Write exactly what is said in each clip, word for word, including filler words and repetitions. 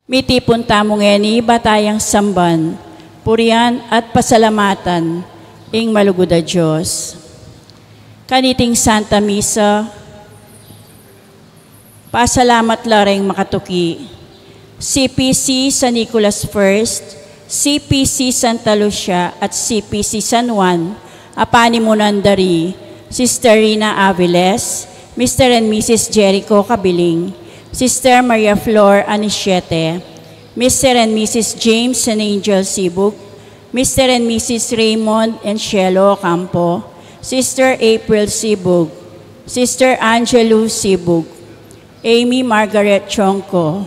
Mitipun tamu ngeni, ba tayang samban, purian at pasalamatan ing malugud a Dios. Kaniting Santa Misa, pasalamat la reng makatuki: C P C San Nicolas First, C P C Santa Lucia, at C P C San Juan, a panimunan dari Sister Rina Aviles, Mister and Missus Jericho Cabiling, Sister Maria Flor Anisiete, Mister and Missus James and Angel Sibug, Mister and Missus Raymond and Shelo Ocampo, Sister April Sibug, Sister Angelu Sibug, Amy Margaret Chongco,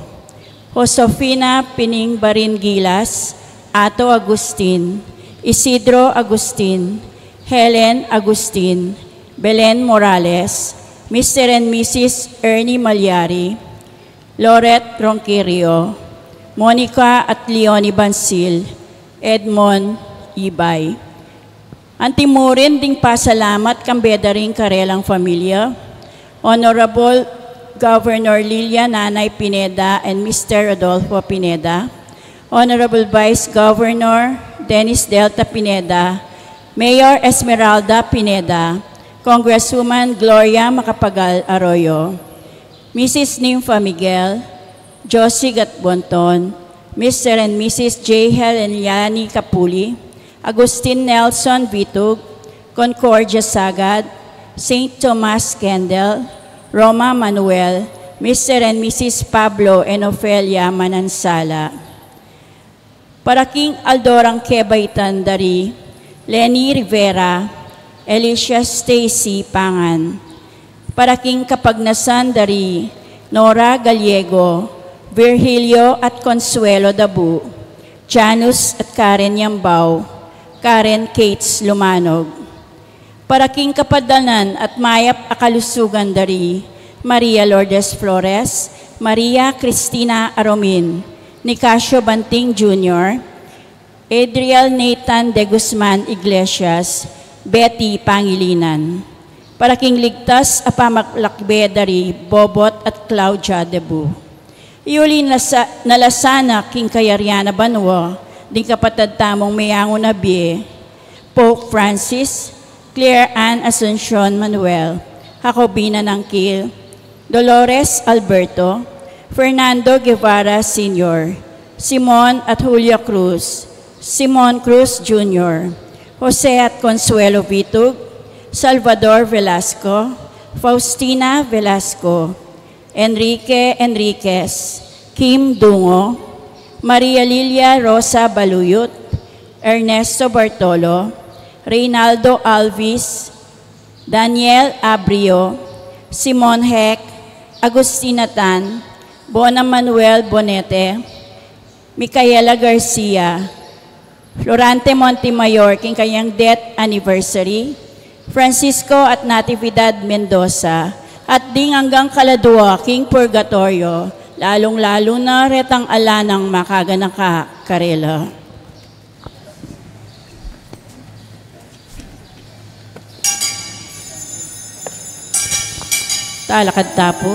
Josefina Pining Barin Gilas, Ato Agustin, Isidro Agustin, Helen Agustin, Belen Morales, Mister and Missus Ernie Malyari, Loret Ronquirio, Monica at Leonie Bansil, Edmond Ibay. Antimurin ding pasalamat kambe da ring karelang familia, Honorable Governor Lilia Nanay Pineda and Mister Rodolfo Pineda, Honorable Vice Governor Dennis Delta Pineda, Mayor Esmeralda Pineda, Congresswoman Gloria Macapagal Arroyo, Missus Nympha Miguel, Josie Gatbonton, Mister and Missus J Helen Yani Capuli, Agustin Nelson Vitug, Concordia Sagad, Saint Thomas Kendall, Roma Manuel, Mister and Missus Pablo and Ofelia Manansala. Para king aldo rang kebaitan dari Leni Rivera, Alicia Stacy Pangan. Para king kapagnasan dari Nora Gallego, Virgilio at Consuelo Dabu, Janus at Karen Yambao, Karen Cates Lumanog. Para king kapadanan at mayap a kalusugan dari Maria Lourdes Flores, Maria Cristina Aromin, Nicasio Banting Junior, Adriel Nathan de Guzman Iglesias, Betty Pangilinan. Para king ligtas a pamaglakbe dari Bobot at Claudia Debu. Yuli na sa, nalasanak king kayarian a banua ding kapatad tamung meyangu na bie, Pope Francis, Claire Ann Asuncion Manuel, Jacobina Nangkil, Dolores Alberto, Fernando Guevara Senior, Simon at Julio Cruz, Simon Cruz Junior, Jose at Consuelo Vitug, Salvador Velasco, Faustina Velasco, Enrique Enriquez, Kim Dungo, Maria Lilia Rosa Baluyut, Ernesto Bartolo, Reynaldo Alvis, Daniel Abrio, Simon Heck, Agustina Tan, Bona Manuel Bonete, Micaela Garcia, Florante Montemayor king kayang death anniversary, Francisco at Natividad Mendoza, at ding anggang kaladua king purgatorio, lalung-lalu na retang ala nang makaganaka karela. Talakad ta pu.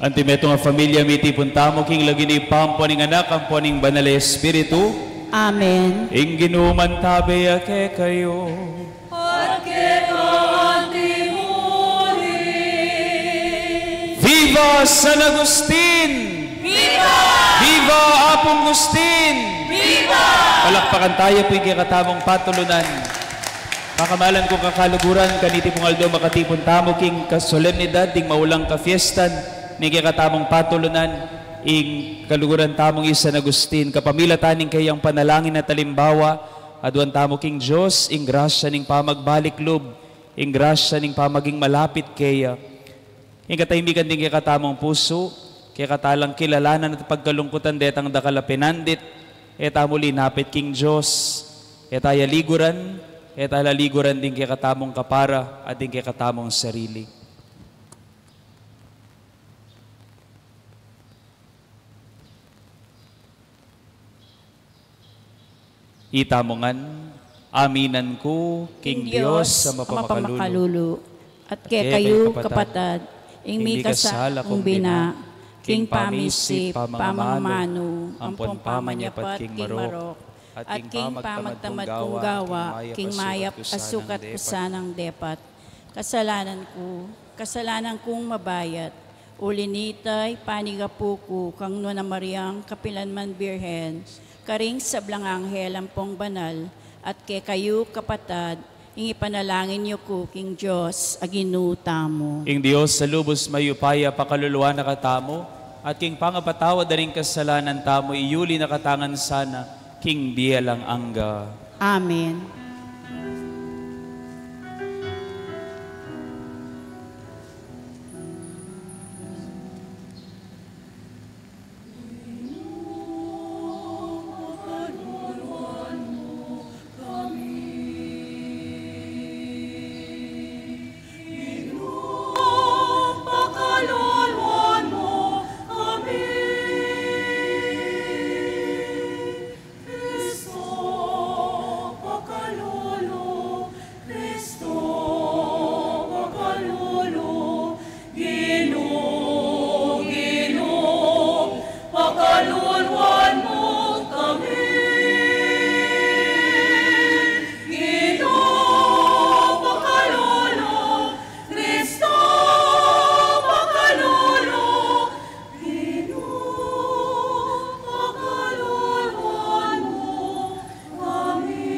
Anti metung a familia, mitipun tamu king lagyu ning Ibpa, ampo ning Anak, ampo ning Banal a Espiritu. Amen. Ing Ginu mantabe ya kekayu. At keka mu rin. Viva San Agustin! Viva! Viva Apung Agustin! Viva! Palakpakan taya pu ing kekatamung patulunan. Pakamalan kung kakaluguran, kaniti pung aldo makatipun tamu king kasolemnidad ding maulang kafiestan ning kekatamung patulunan, ing kaluguran tamung i San Agustin. Kapamilatan ning kayang panalangin at alimbawa, aduan tamu king Dios ing grasya ning pamagbalik lub, ing grasya ning pamaging malapit keya. Ing katahimikan ding kekatamung pusu, kekatalang kilalanan at pagkalungkutan detang dakal a pinandit, e tamu linapit king Dios, e taya liguran, e taya liguran ding kekatamung kapara at ding kekatamung sarili. Ita mu ngan, aminan ku king Dios a mapapakalulu, at kekayu kapatad, ing mikasala kung bina, king pamisip, pamamanu, ampon pamanyapat king marok, at king pamagtamad kung gawa, king mayap a sukat ku sanang depat. Kasalanan ku, kasalanan kung mabayat. Uli nita, ipanigapu ku kang Nuan a Mariang kapilan man Birhen, karing sablang anghel ampong banal, at kekayu kapatad, ing ipanalangin yu ku king Dios a Ginu tamu. Ing Dios a lubus mayupaya pakaluluan na katamu, at king pangapatawad da ring kasalanan tamu, iyuli na katamu ngan sana king bie alang angga. Amen. Kristo, pakalulu, Kristo, pakalulu, Ginu, Ginu, pakaluluan mu kami. Ginu, pakalulu, Kristo, pakalulu, Ginu, pakaluluan mu kami.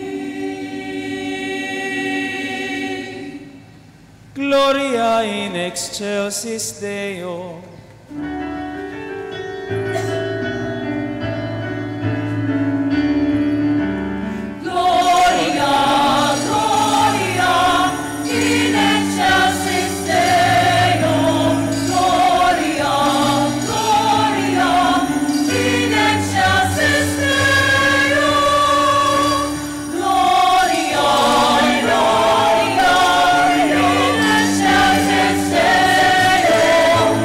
Gloria in excelsis Deo. Gloria, Gloria in excelsis Deo, Gloria, Gloria in excelsis Deo, Gloria, Gloria in excelsis Deo,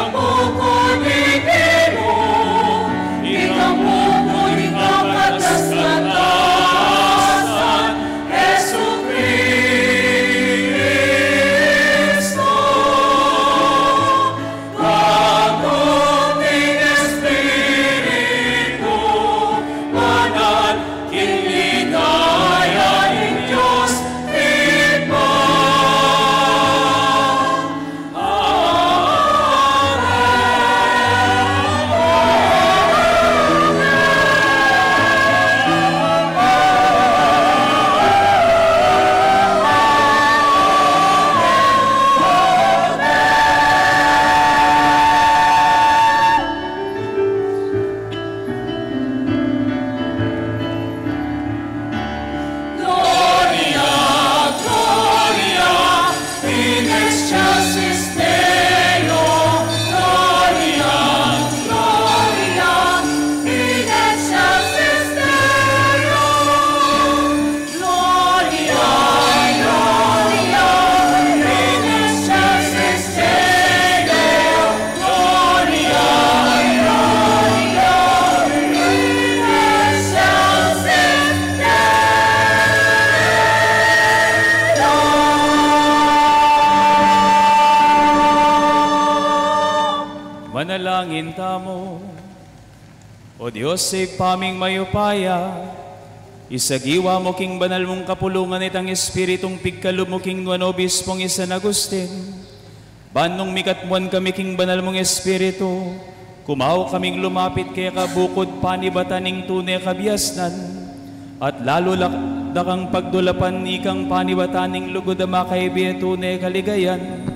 Bukun ning Ginu, ika bukun ning kapataskatasan, Jesukristo. Bukun ning Espiritu Banal, king ligaya ning Dios Ibpa. Gloria, Gloria, in excelsis Deo. Gloria, Gloria, in excelsis Deo. Gloria, Gloria, in excelsis Deo. Gloria, Gloria, in excelsis Deo. Manalangin tamu. O Dios, Ibpa ming mayupaya, isagiwa mu king banal mung kapulungan itang espiritung pigkalub mu king nuan obispong i San Agustin, ban nung mikatmuan kami king banal mung Espiritu, kumawa kaming lumapit keka bukud panibatan ning tune kabiasnan, at lalu la da kang pagdulapan ikang panibatan ning lugud a makaibe a tune kaligayan.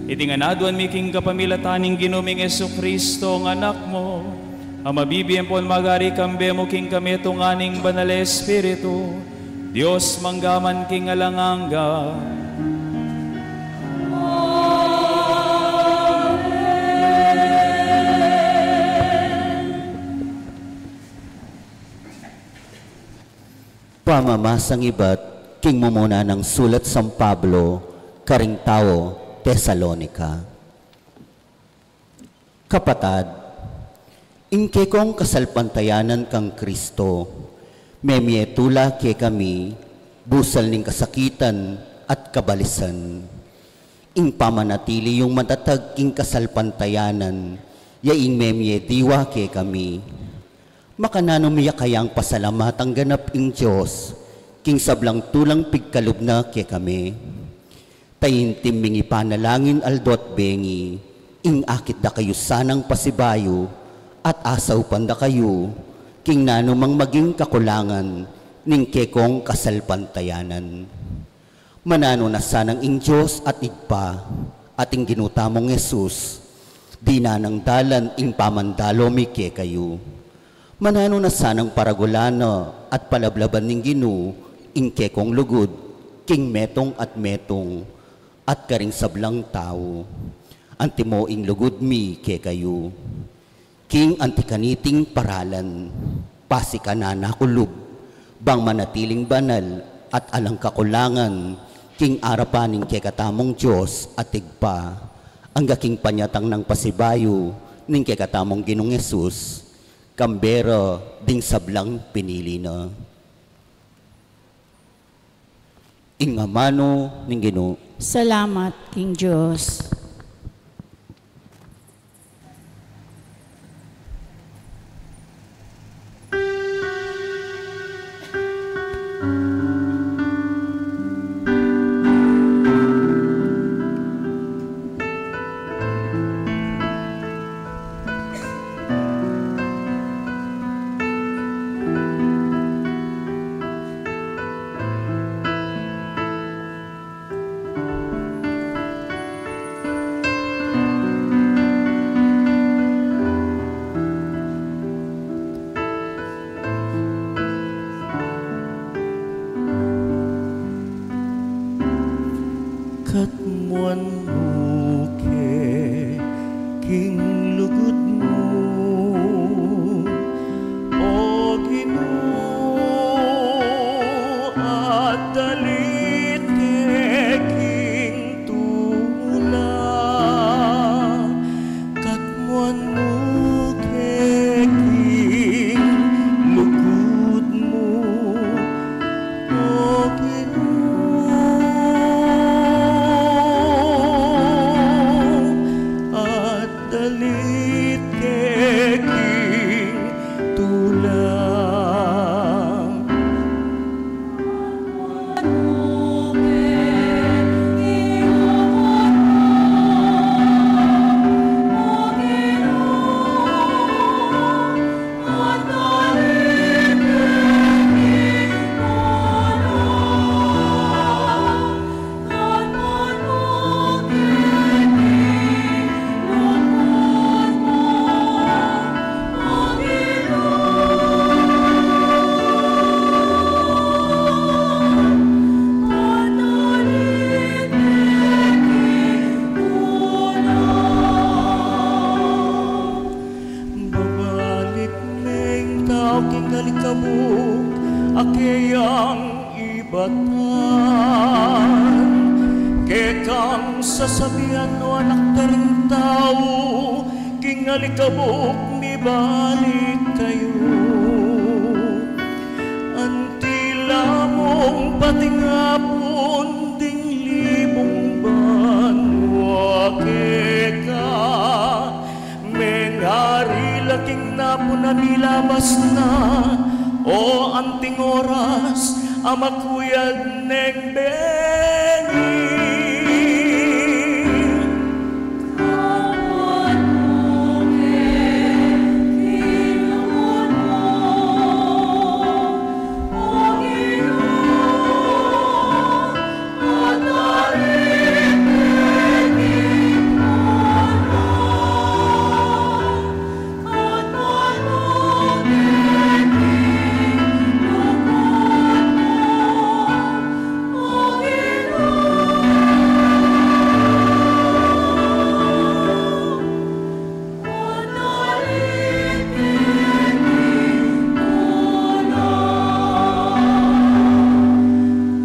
Iti ngan aduan mi king kapamilatan ning Ginu ming Jesucristo a Anak mu, a mabibie ampon magari kambe mu king kametungan ning Banal a Espiritu, Dios mangga man king alang angga. Amen. Pamamasang ibat king mumuna nang sulat San Pablo karing tau Tesalonica. Kapatad, ing kekong kasalpantayanan kang Kristo, memie tula kekami, busal ning kasakitan at kabalisan. Ing pamanatili yung matatag king kasalpantayanan, ya ing memie diwa kekami. Makananu mi ya kayang pasalamatang ganap ing Dios, king sablang tulang pigkalub na kekami? Taintim ming ipanalangin aldo at bengi, ing akit da kayu sanang pasibayu, at asaupan da kayu, king nanu mang maging kakulangan, ning kekong kasalpantayanan. Mananu na sanang ing Dios at Ibpa, at ing Ginu tamung Jesus, dinan nang dalan ing pamandalo mi kekayu. Mananu na sanang paragulan na at palablaban ning Ginu ing kekong lugud, king metung at metung, at karing sablang tau. Antimo ing lugud mi kekayu. King anti kaniting paralan, pasikan na na kulub, bang manatiling banal at alang kakulangan, king arapan ning kekatamung Dios at Ibpa, angga king panyatang nang pasibayu ning kekatamung Ginung Jesus, kambe ra ding sablang pinili na. Ing amanu ning Ginu. Salamat king Dios. Kekang sasabian, o anak da ring tau, king alikabuk mibalik kayu. Anti la mung patingapun ding libung banua keka, mengari la king napun a milabas na, o anting oras a makuyad neng bengi.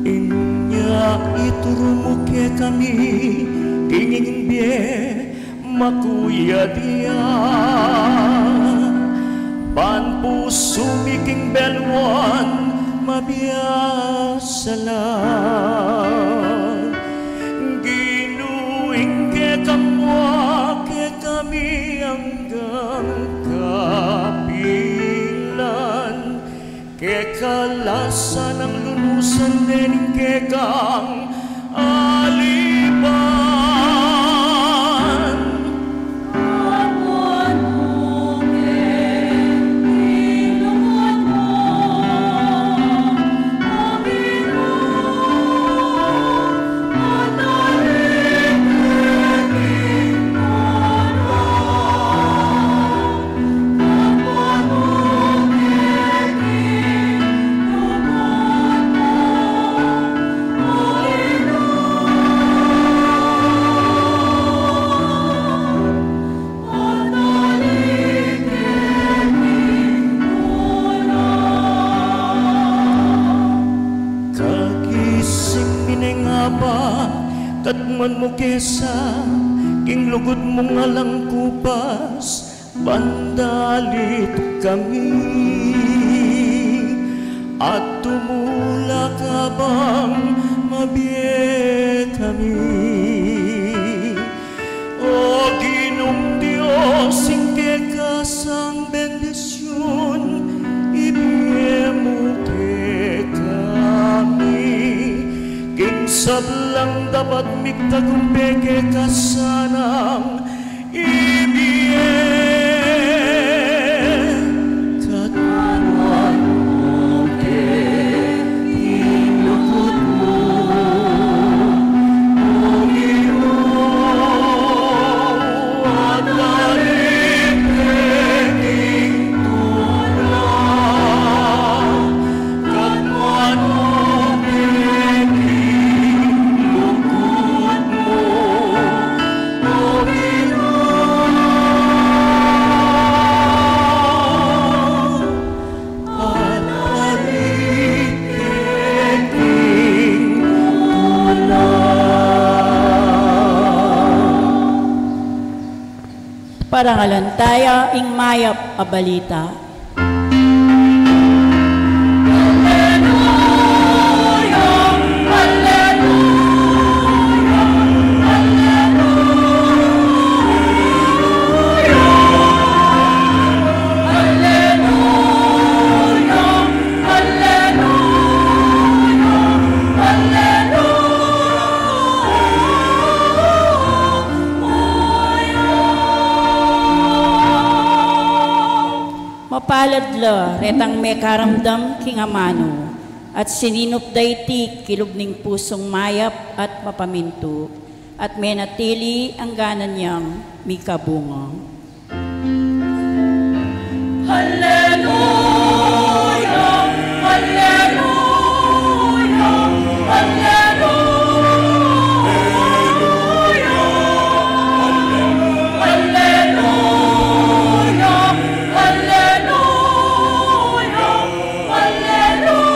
Inya ituru mu kekami king ing bie makuyad ya, ban pusu mi king beluan mabiasa la. Ginu, ing kekang mua kekami anggang kapilan, keka la sanang lunusan dening kekang alipan. Kagising mi neng Apa, katmuan mu ke sa king lugud mung alang kupas, ban dalit kami, at tumulak ka bang mabie kami. O Ginung Dios, ing kekasang bendisyun ibie mu kekami, king sablang dapat mi tagumpe keka sanang ibie. Katmuan mu ke king lugud mu, o Ginu, at dalit ke king tulan. Katmuan mu ke king lugud mu, o Ginu, at dalit ke king tulan. Parangalan taya ing mayap a balita. Mapalad la retang mekaramdam king amanu, at sininup da iti kilub ning pusung mayap at mapamintu, at menatili angga na niang mikabunga. Alleluia, alleluia, alleluia, alleluia, alleluia, alleluia.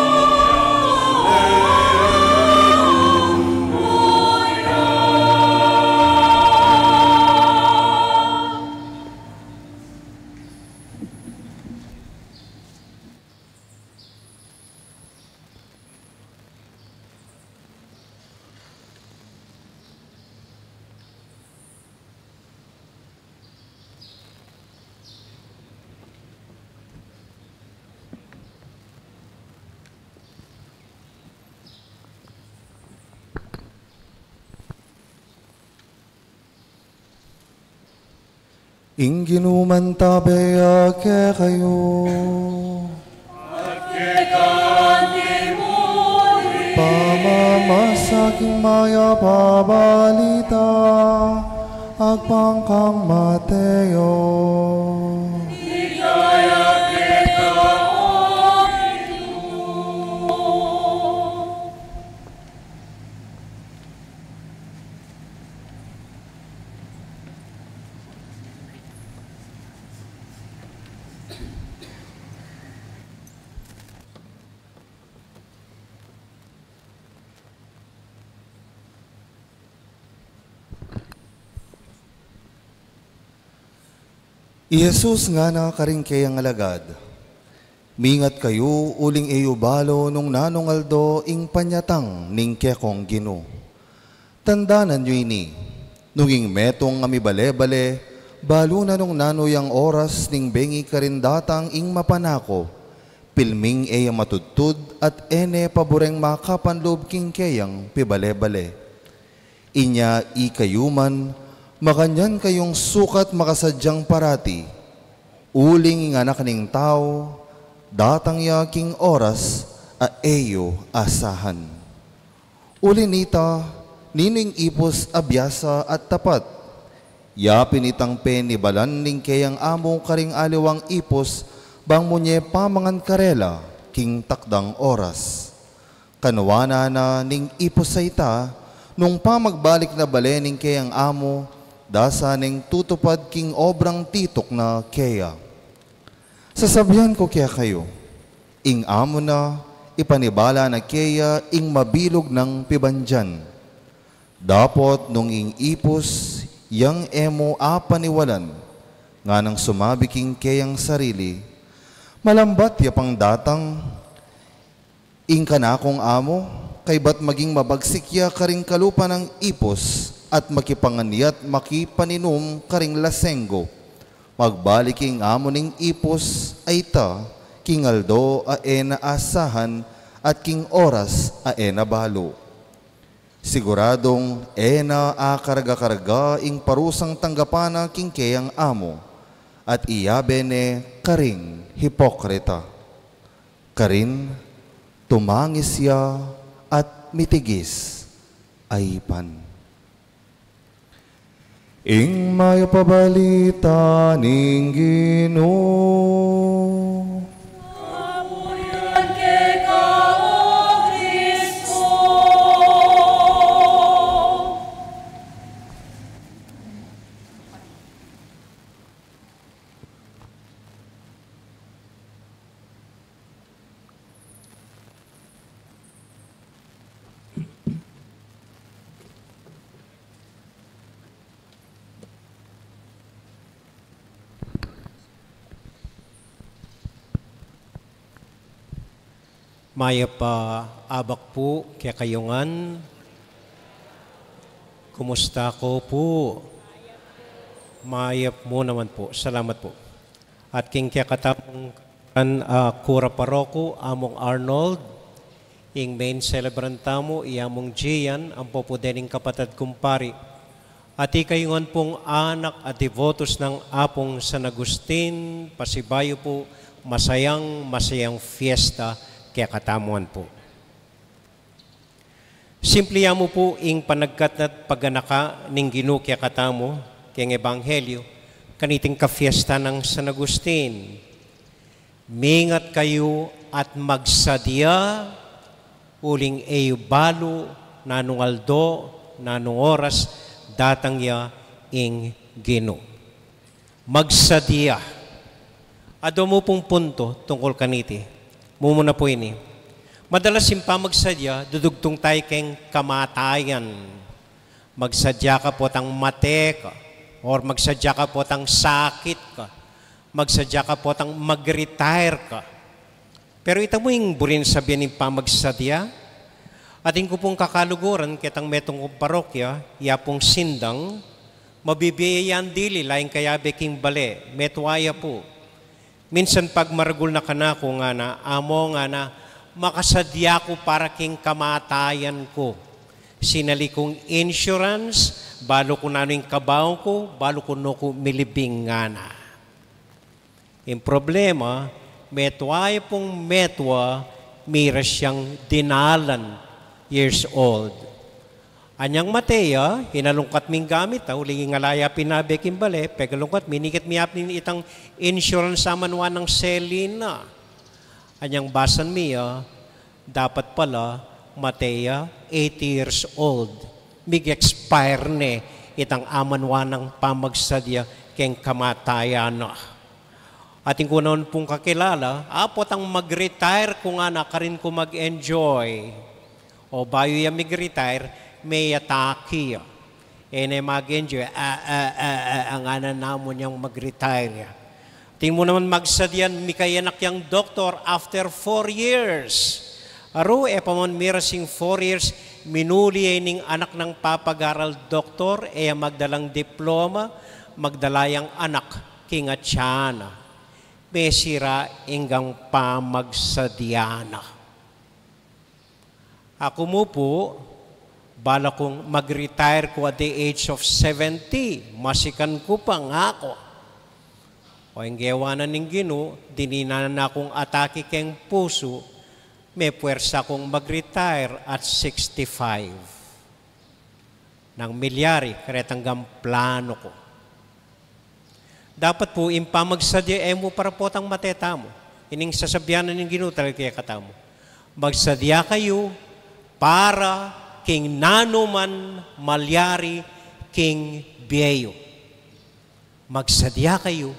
Ing Ginu mantabe ya kekayu. At keka mu rin. Pamamasa king mayap a balita agpang kang Mateo. Ligaya keka, O Ginu. I Jesus ngana karing keyang alagad, "Mingat kayu uling e yu balu nung nanung aldo ing panyatang ning kekong Ginu. Tandanan yu ini, nung ing metung a mibale-bale, balu na nung nanu yang oras ning bengi karin datang ing mapanaku, pilming e ya matudtud at e ne pabureng makapanlub king keyang pibale-bale. Inya ikayu man, makanyan kayung sukat makasadyang parati, uling ing Anak ning Tau, datang ya king oras a e yu asahan." Uli nita, ninu ing ipus a biasa at tapat? Ya pin itang penibalan ning keyang amu karing aliwang ipus bang munye pamangan karela king takdang oras. Kanuanan na ning ipus a ita, nung pamagbalik na bale ning keyang amu, dasa neng tutupad king obrang tituk na keya. Sasabian ku kekayu, ing amu na, ipanibala na keya ing mabilug nang pibandian. Dapot nung ing ipus yang e mu apaniwalan, nganang sumabi king keyang sarili, "Malambat ya pang datang ing kanakung amu, kaybat maging mabagsik ya karing kalupa nang ipus, at makipangan ya't makipaninum karing lasenggo. Magbalik ing amu ning ipus a ita king aldo a e na asahan at king oras a e na balu. Siguradung e na akarga-karga ing parusang tanggapan na king keyang amu, at iyabe ne karing hipokrita." Karin, tumangis ya at mitigis a ipan. Ing mayap a balita ning Ginu. Kapurian keka, O Kristo. Mayap a abak pu kekayu ngan. Kumusta ko pu? Mayap mu naman pu. Salamat pu. At king kekatamung kan, ah, kura paroko, Among Arnold, ing main celebrant tamu, i Among Gian, ampo pu dening kapatad kumpari. At ikayu ngan pung anak at devotos nang Apung San Agustin, pasibayu pu, masayang, masayang fiesta kekatamu ngan pu. Simple ya mu pu ing panagkat at paganaka ning Ginu kekatamu, keng Ebanghelyo, kaniting kafiesta nang San Agustin. Mingat kayu at magsadya, uling e yu balu nanung aldo, nanung oras, datang ya ing Ginu. Magsadya. Adu mu pung punto tungkul kaniti. Mumuna pu ini. Madalas ing pamagsadya, dudugtung tayu keng kamatayan. Magsadya ka potang mate ka, or magsadya ka potang sakit ka, magsadya ka potang mag-retire ka. Pero ita mu ing buring sabian ning pamagsadya? Atin ku pung kakaluguran ketang metung kung parokya, ya pung sindang, mabibie ya yang dili, laing kayabe king bale, metua ya pu. Minsan pagmaragul na kanaku, ngana, "Amo," ngana, "makasadya ku para king kamatayan ku. Sinali kung insurance, balu ku nanu ing kabaung ku, balu ku nu ku milibing ngana. Ing problema, metua ya pung metua, mira siyang dinalan years old. Anyang mate ya, inalungkat ming gamit, a, uling ing ala ya pinabe king bale, pegalungkat, minikit mi apin itang insurance aman wa nang selina. Anyang basan mi ya, dapat pala, mate ya, eighty years old. Mig-expire ne itang aman wa nang pamagsadya keng kamatayan na. Atin ku naman pung kakilala, apot ang mag-retire ku ngana, karin ku mag-enjoy. O bayu ya mig-retire, meyataki ya. E ne mag-enjoy, a, a, a, a, ang ana namu yang mag-retire ya. Atin mu naman magsadyan, mikayanak yang doktor after four years. Aru, e pa man miras ing four years, minuli ya ining anak nang papag-aral doktor, e ya magdalang diploma, magdala yang anak king atsa na. Mesira ing pamagsadya na. Aku mu pu, bala kung mag-retire ku at the age of seventy, masikan ku pa, ngaku. O ing gewa na ning Ginu, dininan na kung atake keng pusu, mepuersa kung mag-retire at sixty-five. Nang milyari, karetang planu ku. Dapat pu, ing pamagsadya e mu para potang mate tamu. Ining sasabyan na ning Ginu talaga kekatamu. Magsadya kayu para king nanu man malyari king bie yu. Magsadya kayu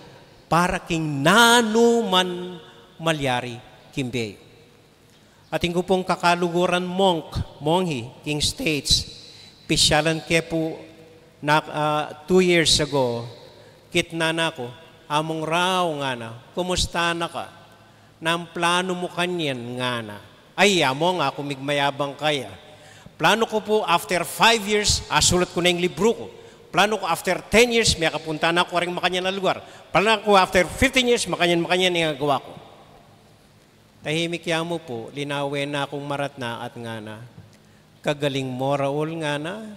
para king nanu man malyari king bie yu. Atin ku pung kakaluguran monk, monghi, king States, pisyalan ke pu na, ah, two years ago, kitnan na ku, "Among Rau," ngana, "kumusta na ka? Nang planu mu kanyan?" ngana. "Ay, Among, aku migmayabang kaya. Planu ku pu, after five years, asulat ku na ing libru ku. Planu ku, after ten years, mekapunta na ku karing makanyan a lugar. Planu ku, after fifteen years, makanyan, makanyan ing agawa ku." Tahimik ya mu pu, linawen na kung maratna at ngana, "Kagaling mu, Raul," ngana,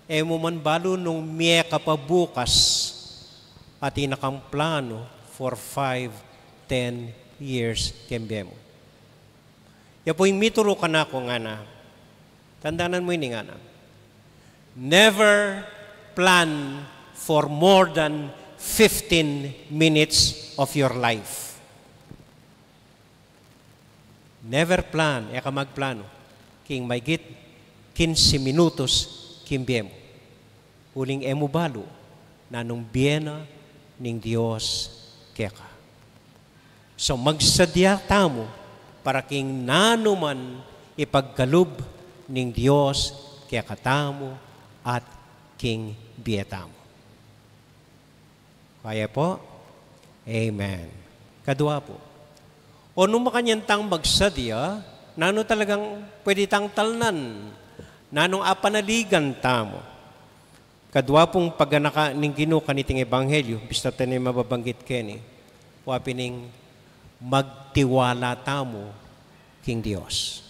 "e mu man balu nung mie ka pa bukas, atin na kang planu for five, ten years keng bie mu." Ya pu ing mituru kanaku, ngana. Tandanan mu ini, ngana. Never plan for more than fifteen minutes of your life. Never plan, e ka magplanu king maigit kinse minutos king bie mu. Uling e mu balu nanung bie na ning Dios keka. So, magsadya tamu para king nanu man ipagkalub ning Dios kekatamu at king bie tamu. Kaya pu? Amen. Kadua pu, o nung makanyan tang magsadya, nanu talagang pwede tang talnan? Nanung apanaligan tamu? Kadua pung paganaka ning Ginu kaniting ebanghelyu, bista tane mababanggit keni, wa pin ing magtiwala tamu king Dios.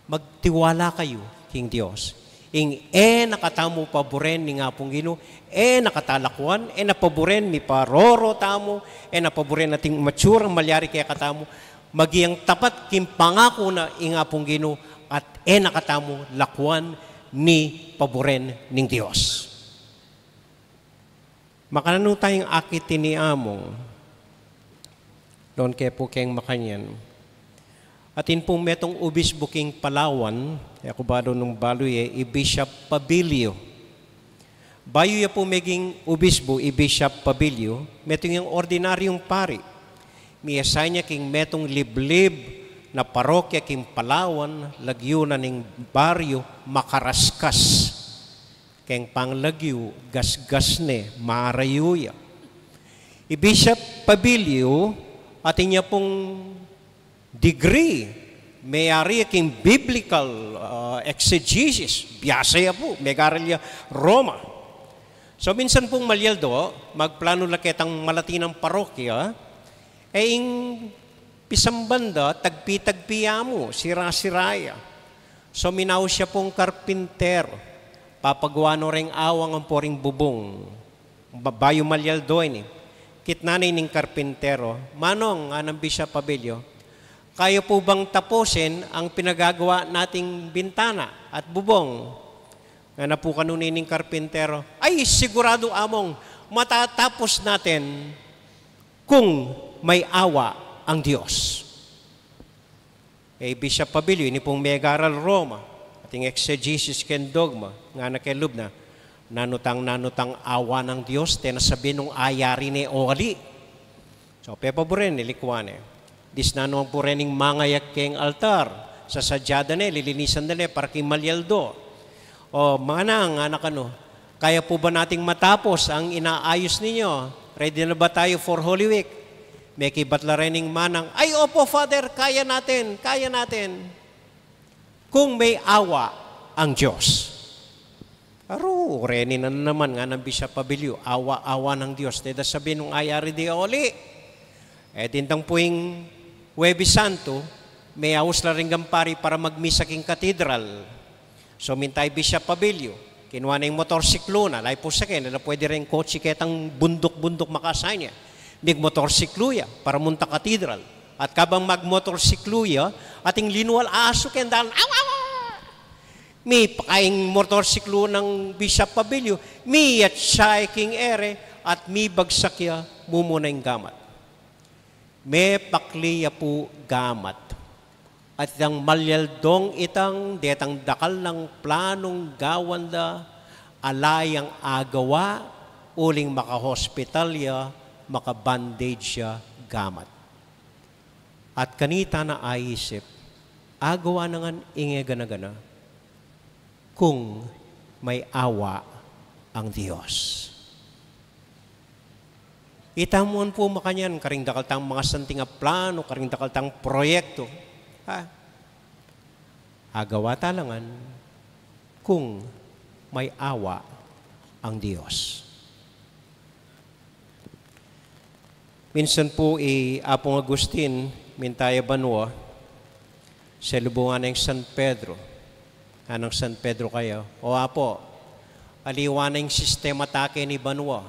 Magtiwala kayu king Dios. Ing e na katamu paburen ning Apung Ginu, e na kata lakuan, e na paburen miparoro tamu, e na paburen atin matsurang malyari kekatamu, maging tapat king pangaku na ing Apung Ginu, at e na katamu lakuan ni paburen ning Dios. Makananu tayang akit ini, Among? Don ke pu keng makanyan. Atin pung metung ubisbu king Palawan, e ku balu nung balu ye, i Bishop Pabilio. Bayu ya pu meging ubisbu i Bishop Pabilio, metung yang ordinaryung pari. Mi-assign ya king metung liblib na parokya king Palawan, lagyu na ning baryu Makaraskas. Keng panglagyu, gasgas ne, marayu ya. I Bishop Pabilio, atin ya pung degree, meyari ya king biblical, ah, exegesis, biasa ya pu, megaral ya Roma. So, minsan pung malyaldo, magplanu la ketang malatinang parokya, e ing pisamban da, tagpi-tagpi ya mu, sira-sira ya. So, minaus ya pung karpintero, papagawa no reng awang ampo ring bubung. Ba-, bayu malyaldo ini. Kitnan ne ning karpintero, "Manong," ngana nang Bishop Abilio, "kaya po bang tapusin ang pinagagawa nating bintana at bubong?" Ngana pu kanuni ning karpintero, "Ay, sigurado, Among, matatapos natin kung may awa ang Diyos." E, Bishop Abilio, ini pung megaral Roma, ating exegesis keng dogma, ngana king lub na, "Nanu tang, nanu tang awa nang Dios, tena sabyan nung ayari ne o ali?" So, pepaburen ne, likuan ne. Disnan no pu rening mangayak keng altar, sasadyada ne, lilinisan da ne, para king malyaldo. "O, Manang," ngana kanu, "kaya po ba nating matapos ang inaayos ninyo? Ready na ba tayo for Holy Week?" Mekibat la rening manang, "Ay, opo, Father, kaya natin, kaya natin. Kung may awa ang Diyos." "Aru, reni na naman," ngana nang Bishop Abilio, "awa-awa nang Diyos. Tena sabyan nung ayari de o ali?" E, dintang pu ing Huwebes Santo, meaus la ring pari para magmisa king katedral. So, minta i Bishop Abilio, kinua ne ing motorsiklu na, lalu pu sa keni, ala pwede reng kotse ketang bunduk-bunduk makasaya ne. Migmotorsiklu ya, para munta katedral. At kabang magmotorsiklu ya, ating linual asu keng dalan, "Aw, aw, aw!" Mipaka ing motorsiklu nang Bishop Abilio, miyatsa ya king ere, at mibagsak ya, mumuna ing gamat. Mepakli ya pu gamat. At itang malyaldong itang, detang dakal nang planung gawan da, ala yang agawa, uling makahospital ya, makabandage ya, gamat. At kanita na aisip, agawa na ngan ing e gana-gana, kung may awa ang Diyos. Itamu ngan pu makanyan, karing dakal tang mangasanting a plano, karing dakal tang proyekto. Ha? Agawa ta la ngan kung may awa ang Diyos. Minsan pu i Apung Agustin, minta ya banua, selubungan neng San Pedro. Nganang San Pedro kaya, "O Apu, aliwa na ing sistema ta keni banua,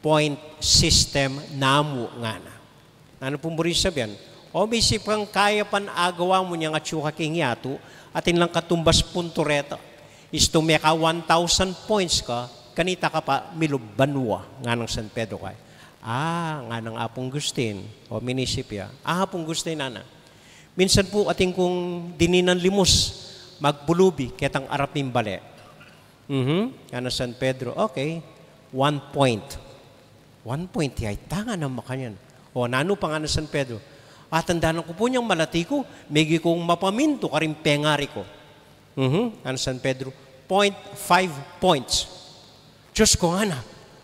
point system namu," ngana. Nanu pung buri sabyan? "O, misip kang kaya pan agawa mu inyang atyu ka king yatu, atin lang katumbas punto reta. Istu meka one thousand points ka, kanita ka pa milub banua," nganang San Pedro kaya. "Ah," nganang Apung Agustin, o minisip ya, "Ah, Apung Agustin," ngana, "minsan pu atin kung dininan limus, magpulubi ketang arap ning bale." "Mhm," ngana San Pedro, "okay, one point." "One point ya ita," ngana makanyan. "O, nanu pa?" ngana San Pedro. "Atandanan ku pu inyang malati ku, megi kung mapamintu karing pengari ku." "Mhm," ngana San Pedro, "point five points." "Diyos ku," ngana,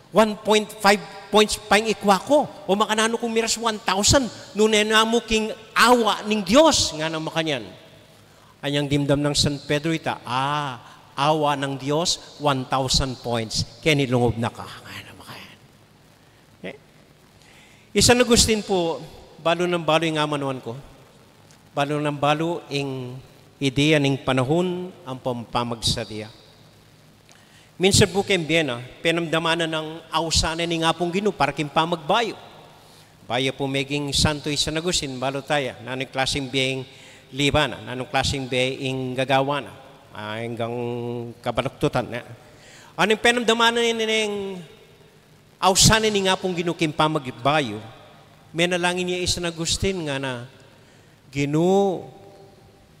"one point five points pa ing ikwa ku. O makananu kung miras one thousand, nune namu king awa ning Diyos," ngana makanyan. Anyang dimdam nang San Pedro ita, "Ah, awa nang Diyos, one thousand points. Keni lungub na ka," ngana makanyan. E, i San Agustin pu, balu nang balu ing amanuan ku. Balu nang balu ing ideya ning panahun ampong pamagsadya. Minsan pu keng bie na, penamdaman na nang ausan ne ning Apung Ginu para king pamagbayu. Bayu pu meging santo i San Agustin, balu taya, nanung klasing bie ing liwan na, nanung klasing bie ing gagawan na, ah, anggang kabaluktutan na. Anung penamdaman na neng ausan ne ning Apung Ginu king pamagbayu? Menalangin ya i San Agustin, ngana, "Ginu,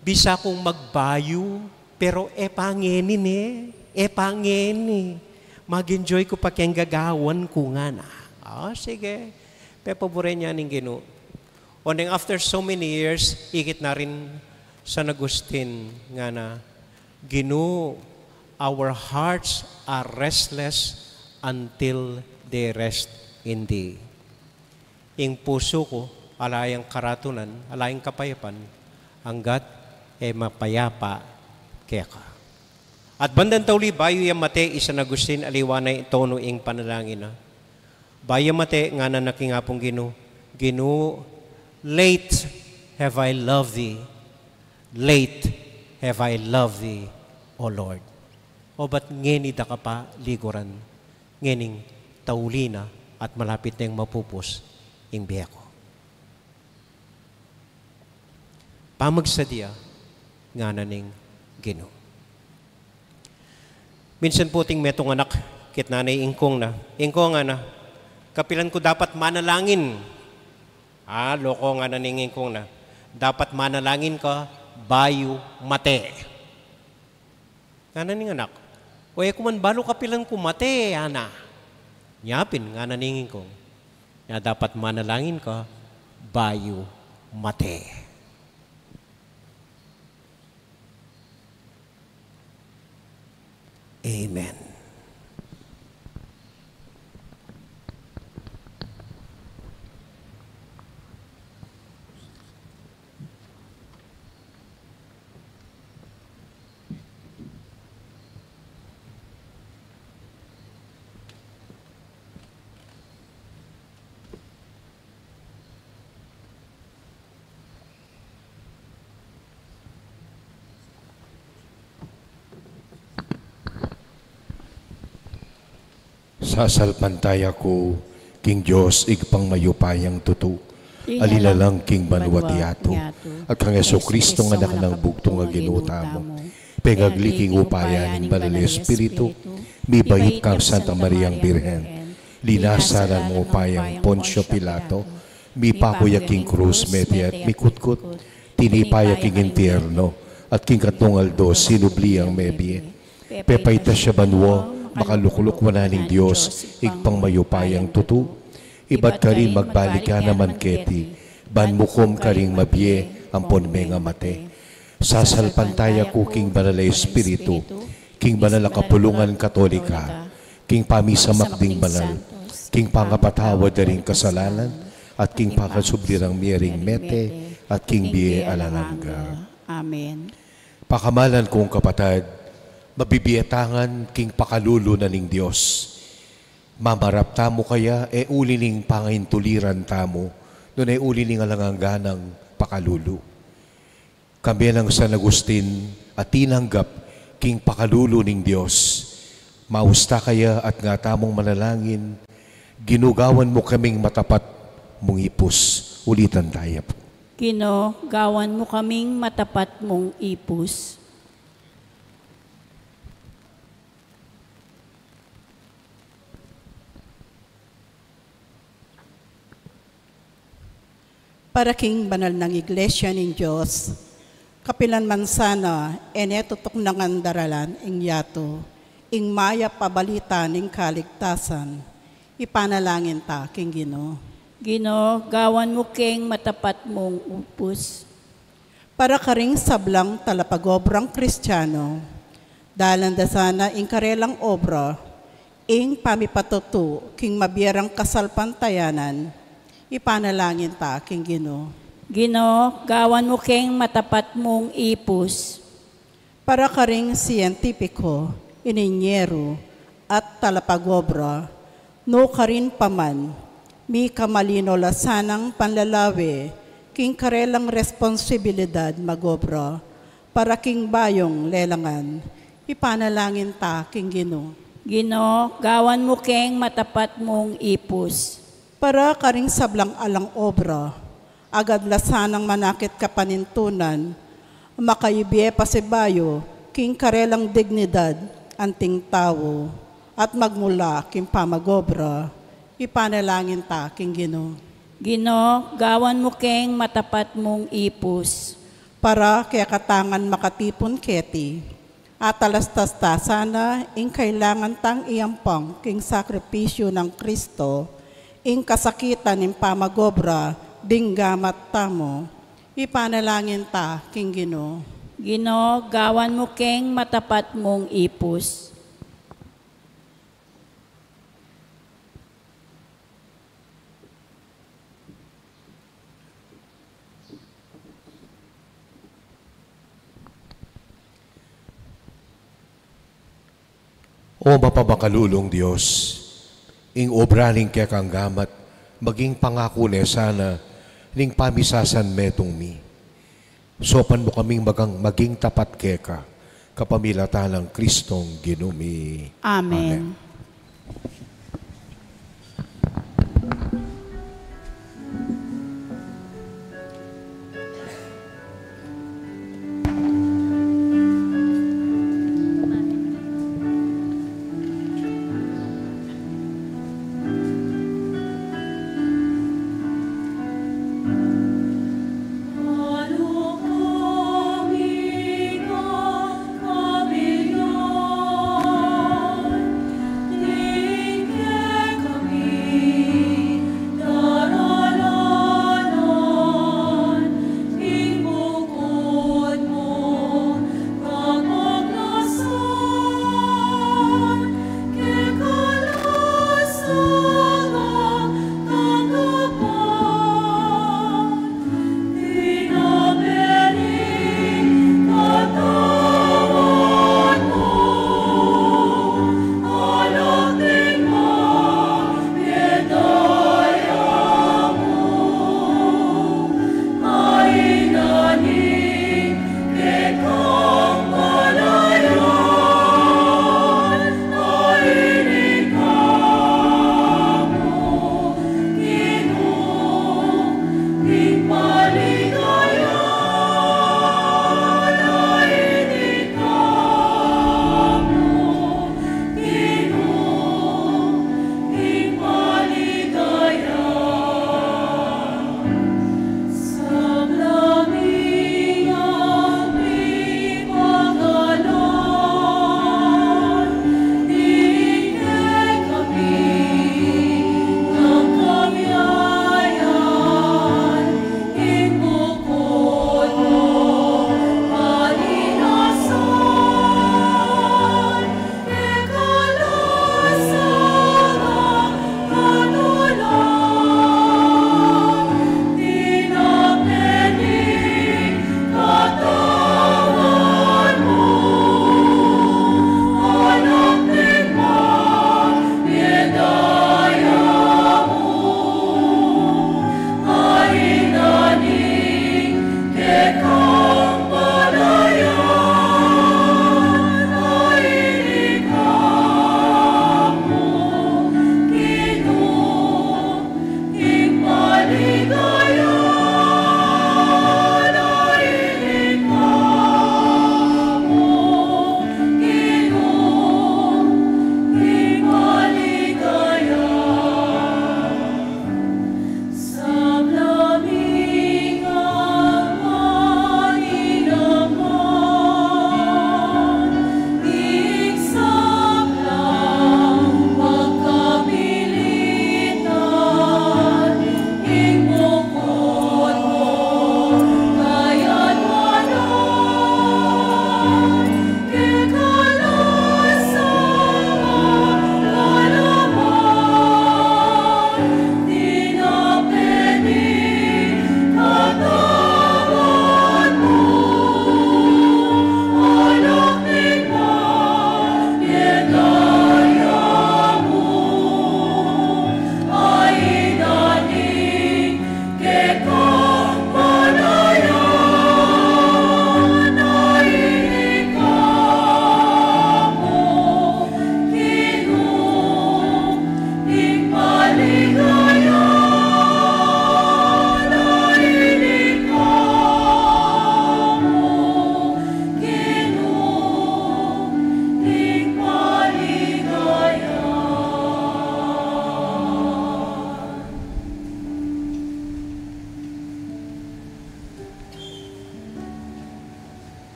bisa kung magbayu, pero e pa ngeni ne, e pa ngeni. Mag-enjoy ku pa keng gagawan ku," ngana. "O, sige." Pepaburen ya ning Ginu. O, neng after so many years, ikit na rin San Agustin, ngana, "Ginu, our hearts are restless until they rest in thee." Ing pusu ku, ala yang karatunan, ala yang kapayapan, anggat e mapayapa keka. At bandang tauli, bayu yang mate i San Agustin, aliwa na ing tonu ing panalangin na. Bayu yang mate, ngana na king Apung Ginu, "Ginu, late have I loved thee, late Have I loved thee, O Lord? O ba't ngeni da ka pa liguran, ngening tauli na at malapit neng mapupus ing bie ku? Pamagsadya, ngana ning Ginu. Minsan pu ating metung anak, kit nanay, ingkung na. Ingkung, ngana, kapilan ku dapat manalangin? A, loko, ngana ning ingkung na, dapat manalangin ka bayu mate. Ngana ning anak, o e ku man balu kapilan ku mate, ngana. Nya pin, ngana ning ingkung, nya dapat manalangin ka bayu mate. Amen. Sasalpantaya ku king Dios, Ibpang mayupayang tutu, alang angga king banua at yatu, at kang Jesucristo, anak nang bugtung a Ginu tamu, pengagli king upaya ning Banal a Espiritu, mibait kang Santa Mariang Birhen, linasan alang upayang Poncio Pilato, mipaku ya king krus, mete at mikutkut, tinipa ya king impyerno, at king katlung aldo sinubli yang mebie. Pepaitas ya banua, makalukluk wanan ning Dios, Ibpang mayupayang tutu. Ibat karin magbalik ya naman keti, ban mukum karing mabie ampon mengamate. Sasalpantaya ku king Banal a Espiritu, king banal a kapulungan Katolika, king pamisamak ding banal, king pangapatawad da ring kasalanan, at king pakasubli rang mie ring mete, at king bie alang angga. Amen. Pakamalan kung kapatad, mabibie ta ngan king pakalulu na ning Dios. Mamarap tamu kaya, e uli ning pangaintuliran tamu, nune uli ning alang angga nang pakalulu. Kambe nang San Agustin a tinanggap king pakalulu ning Dios. Maus ta kaya at nga tamung manalangin, Ginu, gawan mu kaming matapat mung ipus. Ulitan taya pu. Ginu, gawan mu kaming matapat mung ipus. Para king banal nang Iglesia ning Dios, kapilan man sana e ne tutuknangan daralan ing yatu ing mayap a balita ning kaligtasan, ipanalangin ta king Ginu. Ginu, gawan mu keng matapat mung ipus. Para karing sablang talapagobrang Kristiano, dalan da sana ing karelang obra ing pamipatutu king mabie rang kasalpantayanan, ipanalangin ta king Ginu. Ginu, gawan mu keng matapat mung ipus. Para karing sientipiko, ininyeru, at talapagobra, nu karin pa man, mika malino la sanang panlalawe king karelang responsibilidad magobra para king bayung lelangan, ipanalangin ta king Ginu. Ginu, gawan mu keng matapat mung ipus. Para karing sablang alang obra, agad la sanang manakit kapanintunan, makaibie pasibayu king karelang dignidad anting tau, at magmula king pamagobra, ipanalangin ta king Ginu. Ginu, gawan mu keng matapat mung ipus. Para kekatang makatipun keti, atalastas ta sana ing kailangan tang iampang king sakripisyu nang Kristo, ing kasakitan ning pamagobra ding gamat tamu, ipanalangin ta king Ginu. Ginu, gawan mu keng matapat mung ipus. O mapamakalulung Dios, ing obra ning kekang gamat, maging pangaku ne sana ning pamisasanmetung mi. Saupan mu kaming magang-, maging tapat keka, kapamilatan nang Kristong Ginu mi. Amen. Amen.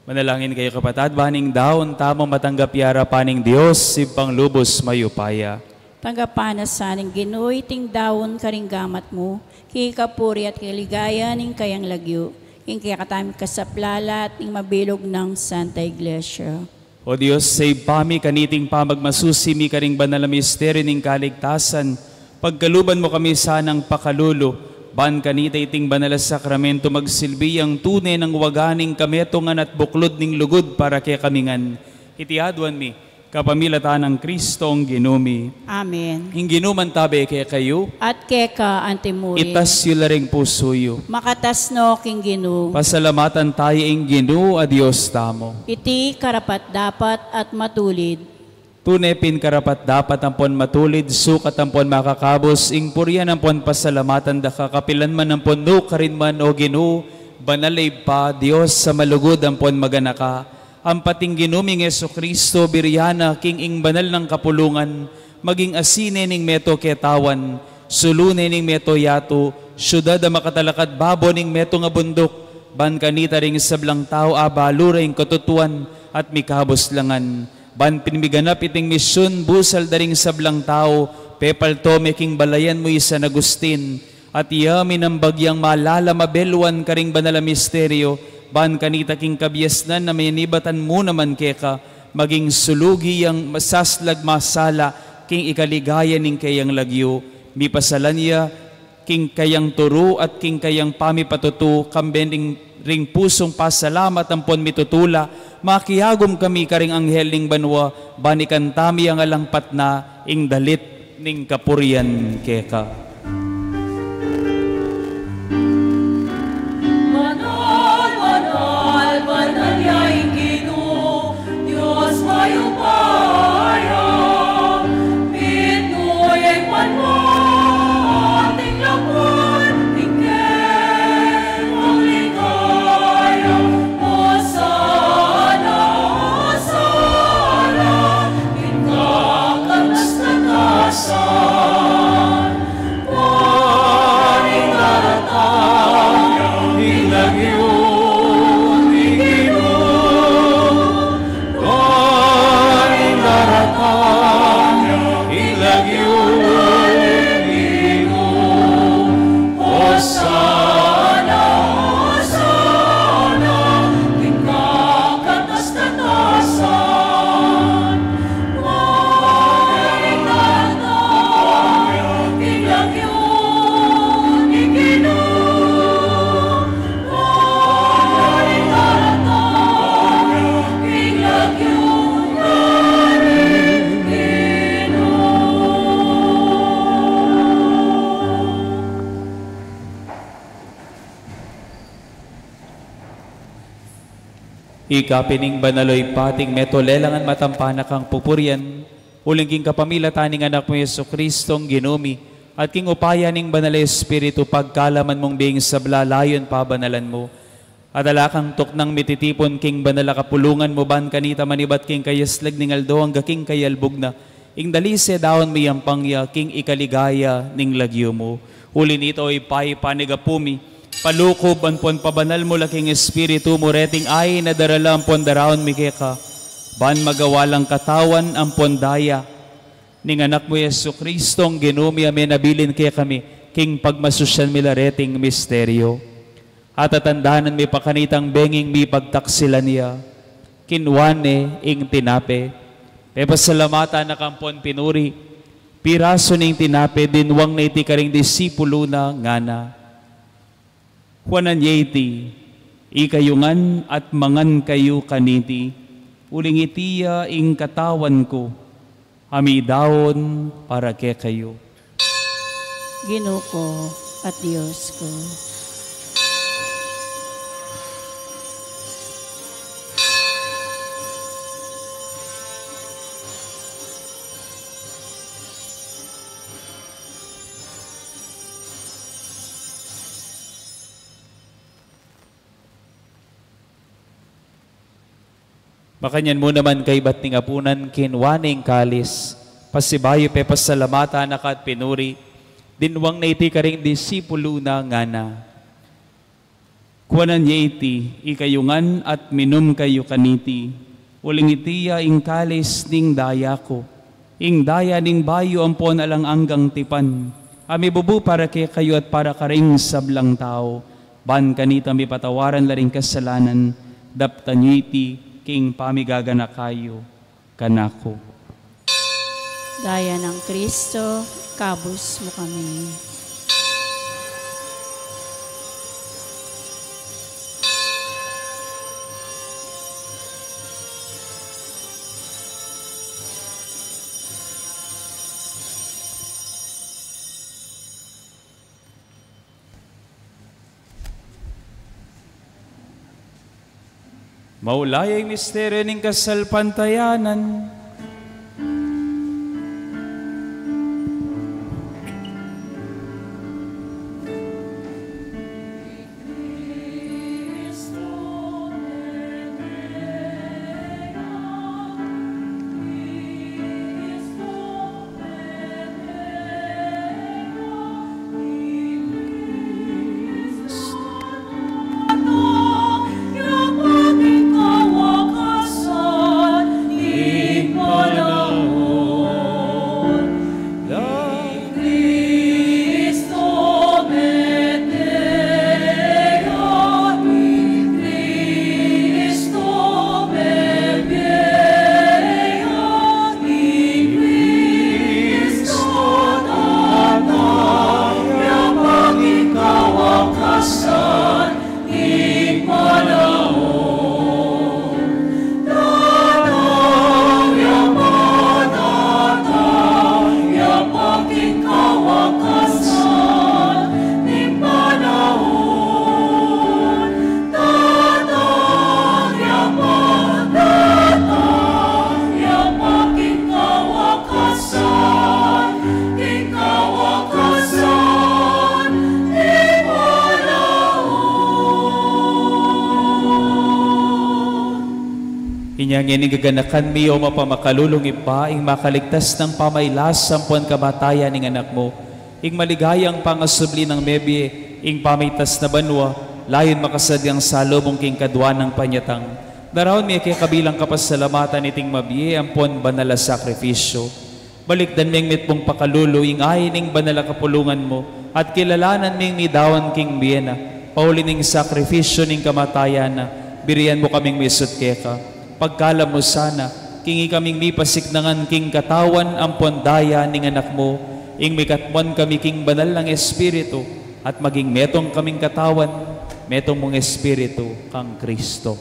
Manalangin kayu, kapatad, ban ing daun tamu matanggap ya king arapan ning Dios, Ibpang lubus mayupaya. Tanggapan na sa ning Ginu iting daun karing gamat mu, king kapurian at kaligayan ning kayang lagyu, king kekatamung kasaplalan at ning mabilug nang Santa Iglesia. O Dios, Ibpa mi, kaniting pamagmasusi mi karing banal a misteryu ning kaligtasan, pagkaluban mu kami sanang pakalulu, ban kanita iting banal a sakramento magsilbi yang tune nang waga ning kametungan at buklud ning lugud para kekami ngan. Iti aduan mi kapamilatan nang Kristong Ginu mi. Amen. Ing Ginu mantabe kekayu. At keka antimurin. Itas yu la ring pusu yu. Makatas no king Ginu. Pasalamatan taya ing Ginu a Dios tamu. Iti karapat-dapat at matulid. Tune pin karapat-dapat ampon matulid, sukat ampon makakabus, ing purian ampon pasalamatan da ka kapilan man ampon nukarin man, O Ginu, banal a Ibpa, Dios a malugud ampon maganaka. Ampat ing Ginu ming Jesucristo, burian na king ing banal nang kapulungan, maging asin ne ning meto ketawan, sulu ne ning meto yatu, siudad a makatalakad babo ning meto nga bunduk, ban kanita ring sablang tau abalu ra ing katutuan at mikabus langan. Ban pin miganap iting misyun, busal da ring sablang tau, pepalto me king balayan mu i San Agustin, at iya minambag yang malala mabeluan karing banal a misteryo, ban kanita king kabiasnan a menibatan mu naman keka, maging sulugi yang masaslag masala king ikaligaya ning keyang lagyu, mipasalan ya king kayang turu at king kayang pamipatutu, kambe ning ring pusung pasalamat ampon mitutula, makiagum kami karing anghel ning banua, ban ikanta mi yang alang patna ing dalit ning kapurian keka. Banal, banal, banal ya ing Ginu, Dios mayupaya, mitmu ya ing banua at ing laman ning kekang ligaya. Hosana, Hosana, king kakatas-katasan. Ika pin ing banal, o Ibpa, ating meto lelangan matampa na kang pupurian, uling king kapamilatan ning Anak mu, Jesucristong Ginu mi, at king upaya ning Banal a Espiritu, pagkalaman mung bie ing sabla, layun pabanalan mu. At ala kang tuknang mititipun king banal a kapulungan mu, ban kanita manibat king kayaslag ning aldo angga king kayalbug na, ing dalise daun miyampang ya king ikaligaya ning lagyu mu. Uli nita, o Ibpa, ipanyawad mi, palukub ampon pabanal mu la king Espiritu mu reting ain a darala ampon daraun mi keka, ban magawa lang katawan ampon daya ning Anak mu, Jesucristong Ginu mi, a menabilin kekami king pagmasusyan mi la reting misteryo. At tatandanan mi pa kanitang bengi ing mipagtaksilan ya, kinua ne ing tinape, pepasalamatan na ka ampon pinuri, pirasu ne ing tinape, dinwang ne iti karing disipulu na, ngana: Kuanan ye iti, ikayu ngan at mangan kayu kaniti, uling iti ya ing katawan ku, a midaun para kekayu. Ginu ku at Dios ku. Makanyan mu naman kaybat ning apunan, kinua ne ing kalis, pasibayu pepasalamatan na ka at pinuri, dinwang ne iti karing disipulu na, ngana: Kuanan ye iti, ikayu ngan at minum kayu kaniti, uling iti ya ing kalis ning daya ku, ing daya ning bayu ampon alang anggang tipan, a mibubu para kekayu at para karing sablang tau, ban kanita mipatawaran la ring kasalanan. Daptan yu iti king pamigaganaka yu kanaku. Daya nang Kristo, ikabus mu kami. Maulayi ing misteryu ning kasalpantayanan. Inya ngening gaganakan mi, o mapamakalulung Ibpa, ing makaligtas nang pamailas ampon kamatayan ning Anak mu, ing maligayang pangasubli nang mebie ing pamitas na banua, layun makasadyang salubung king kadua nang panyatang. Daraun mi keka bilang kapasalamatan iting mabie ampon banal a sakrifisyu. Balikdan ming mitmung pakalulu ing ain ning banal a kapulungan mu, at kilalanan ming midaun king bie na, pauli ning sakrifisyu ning kamatayan na, birian mu kaming misut keka. Pagkalam mu sana, king ikaming mipasiknangan king katawan ampon daya ning Anak mu, ing mikatmuan kami king banal nang Espiritu, at maging metung kaming katawan, metung mung Espiritu kang Kristo.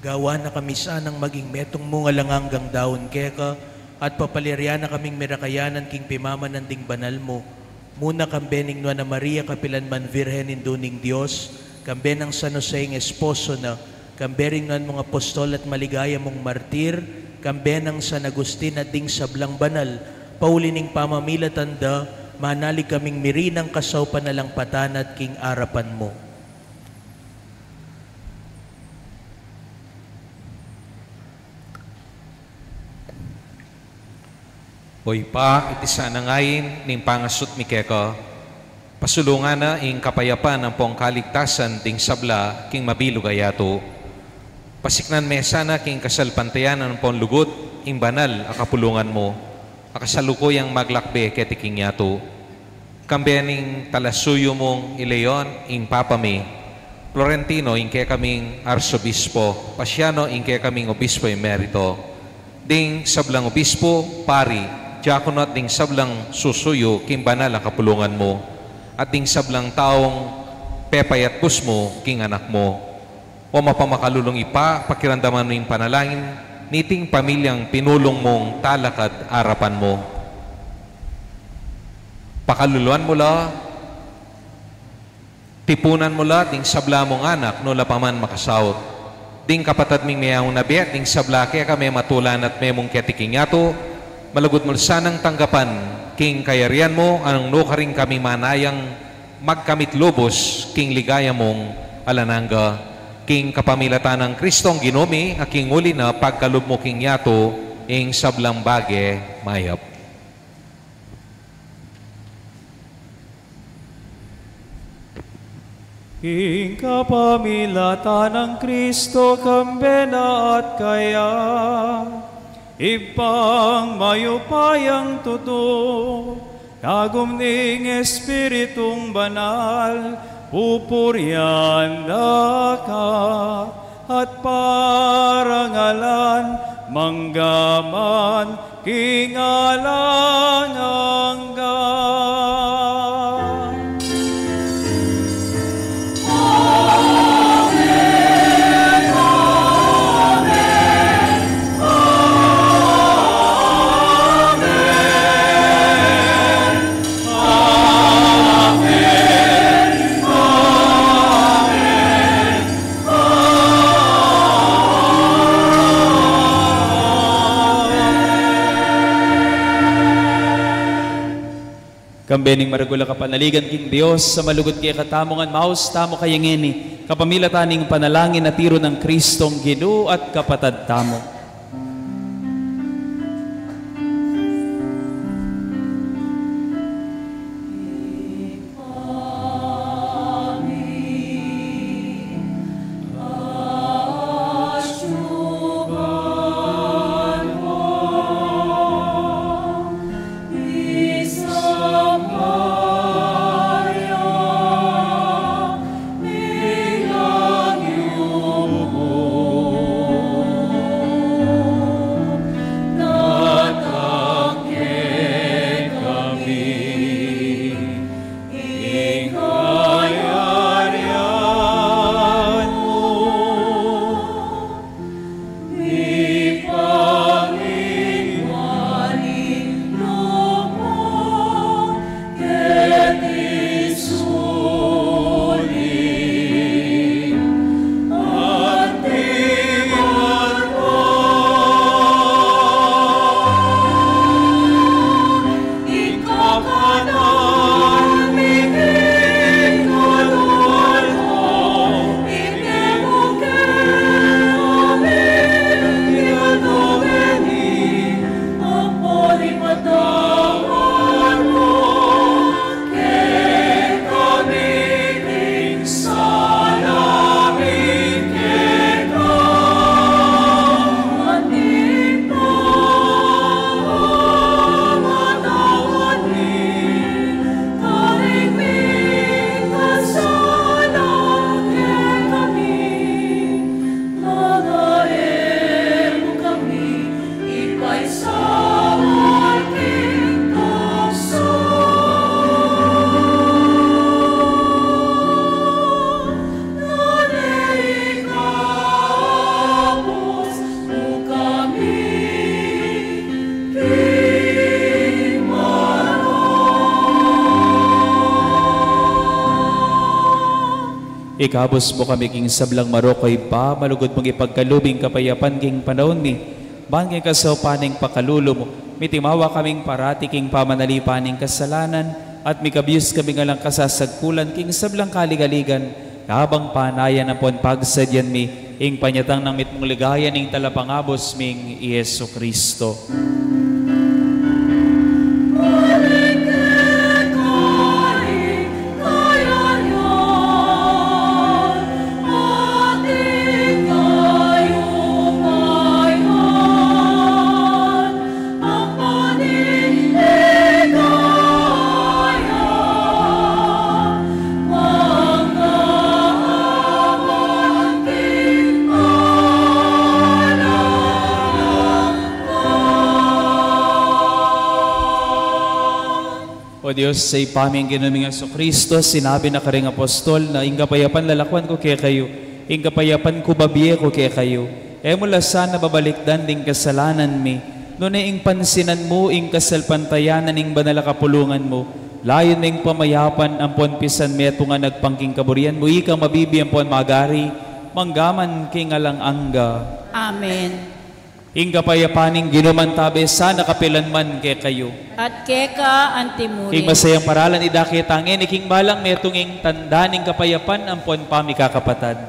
Gawan na kami sanang maging metung mung alang anggang daun keka, at papaliran na kaming mirakayanan king pimamanan ding banal mu. Muna kambe ning Nuan a Maria, kapilan man Virgen Indu ning Dios, kambe nang San Jose ing esposo na, kambe ring nuan mung apostol at maligaya mung martir, kambe nang San Agustin at ding sablang banal, pauli ning pamamilatan da, manalig kaming mirinan kasaupan alang patana at king arapan mu. O Ibpa, iti sana ing ain ning pangasut mi keka, pasulungan na ing kapayapan ampong kaligtasan ding sabla king mabilug a yatu. Pasiknan me sana king kasalpantayanan ampong lugud ing banal a kapulungan mu, a kasalukuyang maglakbe keti king yatu. Kambe ning talasuyu mung i Leon, ing Papa mi, Florentino, ing kekaming Arsobispo, Pasiano, ing kekaming Obispo Emerito, ding sablang obispo, pari, diakono, at ding sablang susuyu king banal a kapulungan mu, at ding sablang taung pepayatbus mu king Anak mu. O mapamakalulung Ibpa, pakiramdaman mu ing panalangin niting pamilyang pinulung mung talakad arapan mu. Pakaluluan mu la, tipunan mu la ding sabla mung anak, nu la pa man makasaut. Ding kapatad ming meyaun a bie, ding sabla keka, mematula na at memung keti king yatu, malugud mu la sanang tanggapan king kayarian mu, nung nu karin kami manayang magkamit lubus king ligaya mung alang angga. King kapamilatan nang Kristong Ginu mi, a king uli na pagkalub mu king yatu ing sablang bage mayap. King kapamilatan nang Kristo, kambe na at kaya, Ibpang mayupayang tutu, kagum ning Espiritung Banal, pupurian da ka at parangalan mangga man king alang angga. Kambe ning maragul a kapanaligan king Dios a malugud kekatamu ngan, maus tamu kaya ngeni kapamilatan ning panalangin a tiru nang Kristong Ginu at Kapatad tamu. Ikabus mu kami king sablang marok, O Ibpa, malugud mung ipagkalub ing kapayapan king panaun mi, ban king kasaupan ning pakalulu mu, mitimawa kaming parati king pamanalipan ning kasalanan, at mikabus kami ngan king kasasagkulan king sablang kaligaligan, kabang panayan ampon pagsadyan mi ing panyatang nang mitmung ligaya ning Talapangabus ming i Jesucristo. O Dios, sa Ibpa ming Ginu ming Jesucristo, sinabi na karing apostol na, "Ing kapayapan lalakwan ku kekayu, ing kapayapan ku bibie ku kekayu." E mu la sana babalikdan ding kasalanan mi, nune ing pansinan mu ing kasalpantayanan ning banal a kapulungan mu. Layun me ing pamayapan ampon pisanmetungan agpang king kaburian mu, ikang mabibie ampon magari, mangga man king alang angga. Amen. Ing kapayapan ning Ginu mantabe sana kapilan man kekayu. At keka antimurin. King masayang paralan idake ta ngeni king balang metung ing tanda ning kapayapan ampon pamikakapatad.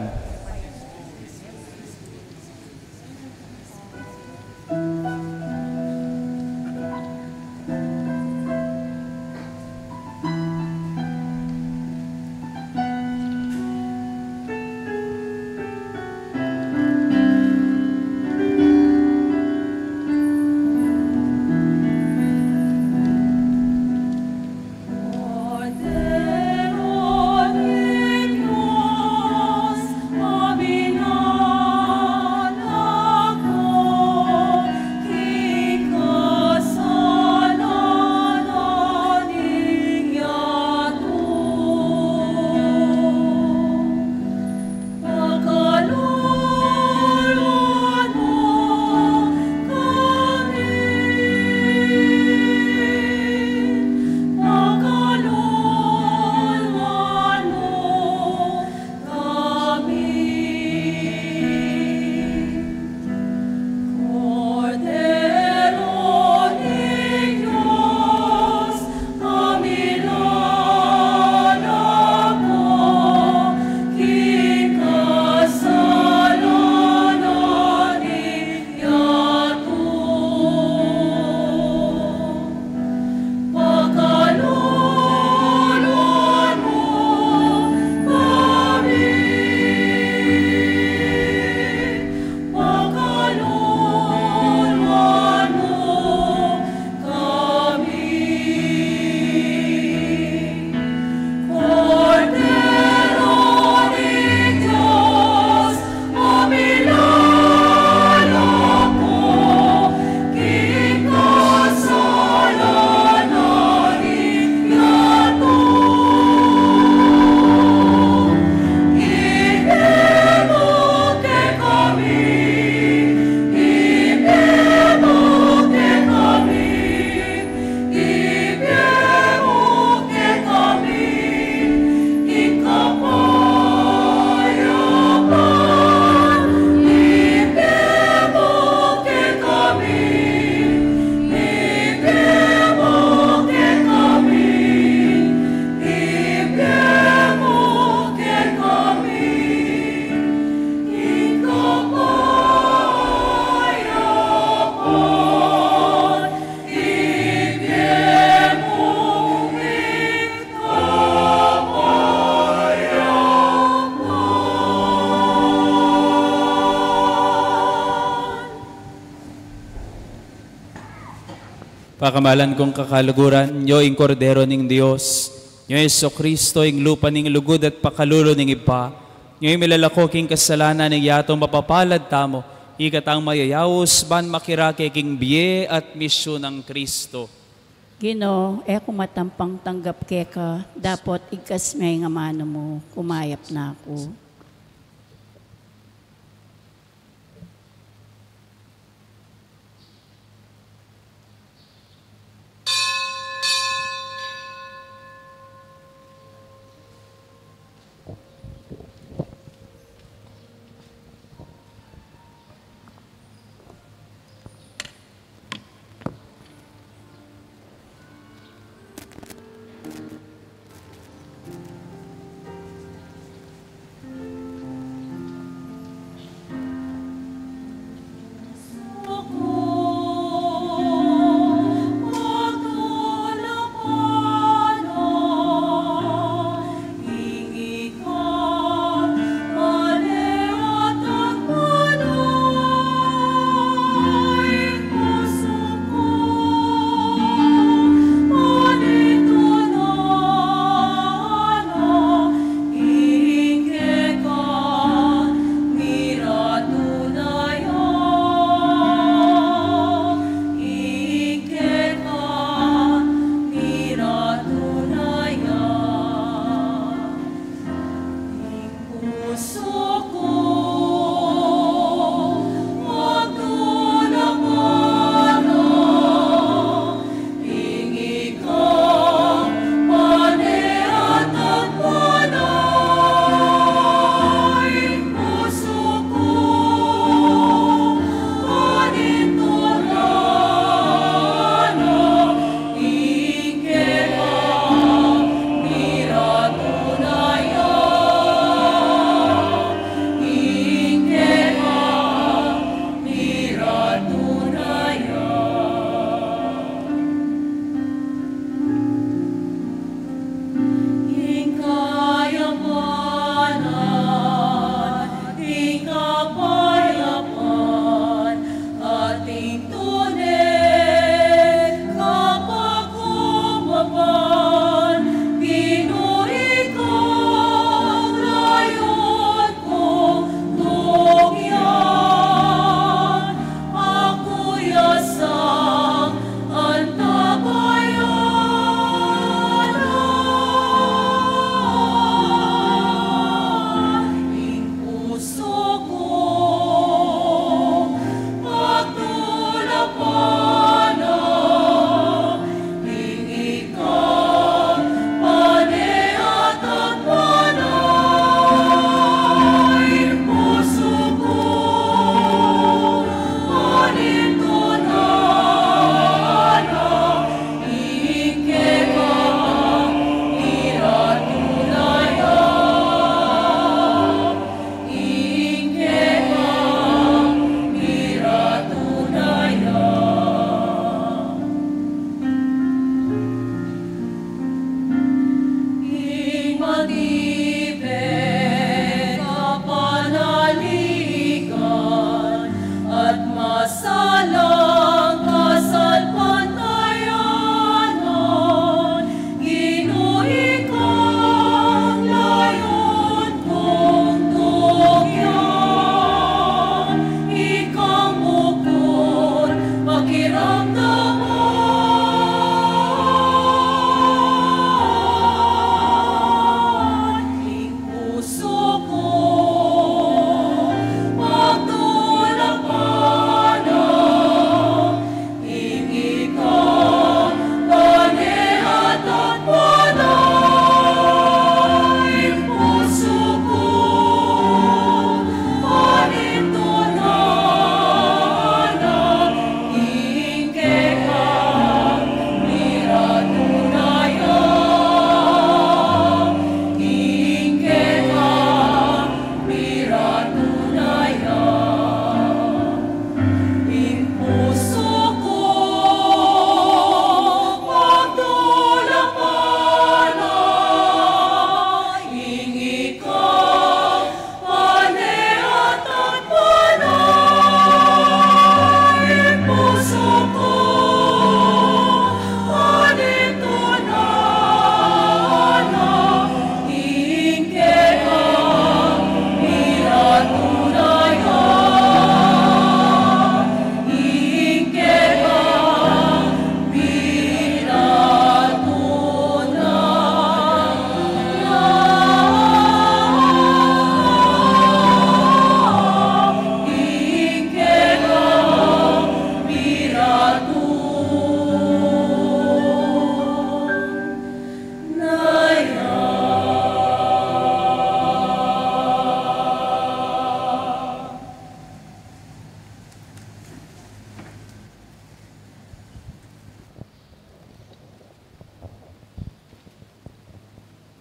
Pakamalan kung kakaluguran, nyo ing Kordero ning Dios, nyo i Jesucristo, ing lupa ning lugud at pakalulu ning Ibpa, nyo ing milalako king kasalanan ning yatu. Mapapalad tamu, ikatang mayayaus ban makirake king bie at misyu nang Cristo. Ginu, e ku matampang tanggap keka, dapot igkas me ing amanu mu, kumayap na ku.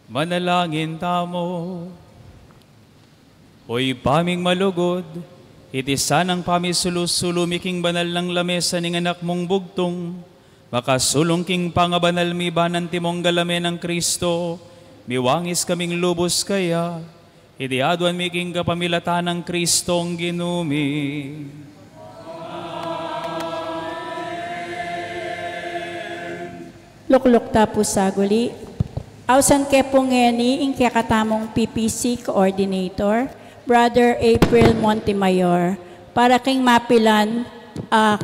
Manalangin tamu. O Ibpa ming malugud, iti sanang pamisulu-sulu mi king banal nang lamesa ning Anak mung bugtung, makasulung king pangabanal mi ban antimong galamen nang Kristo, miwangis kaming lubus kaya, iti aduan mi king kapamilatan nang Kristong Ginu mi. Lukluk ta pu saguli. Ausan ke pu ngeni ing kekatamung P P C Coordinator, Brother April Montemayor, para king mapilan a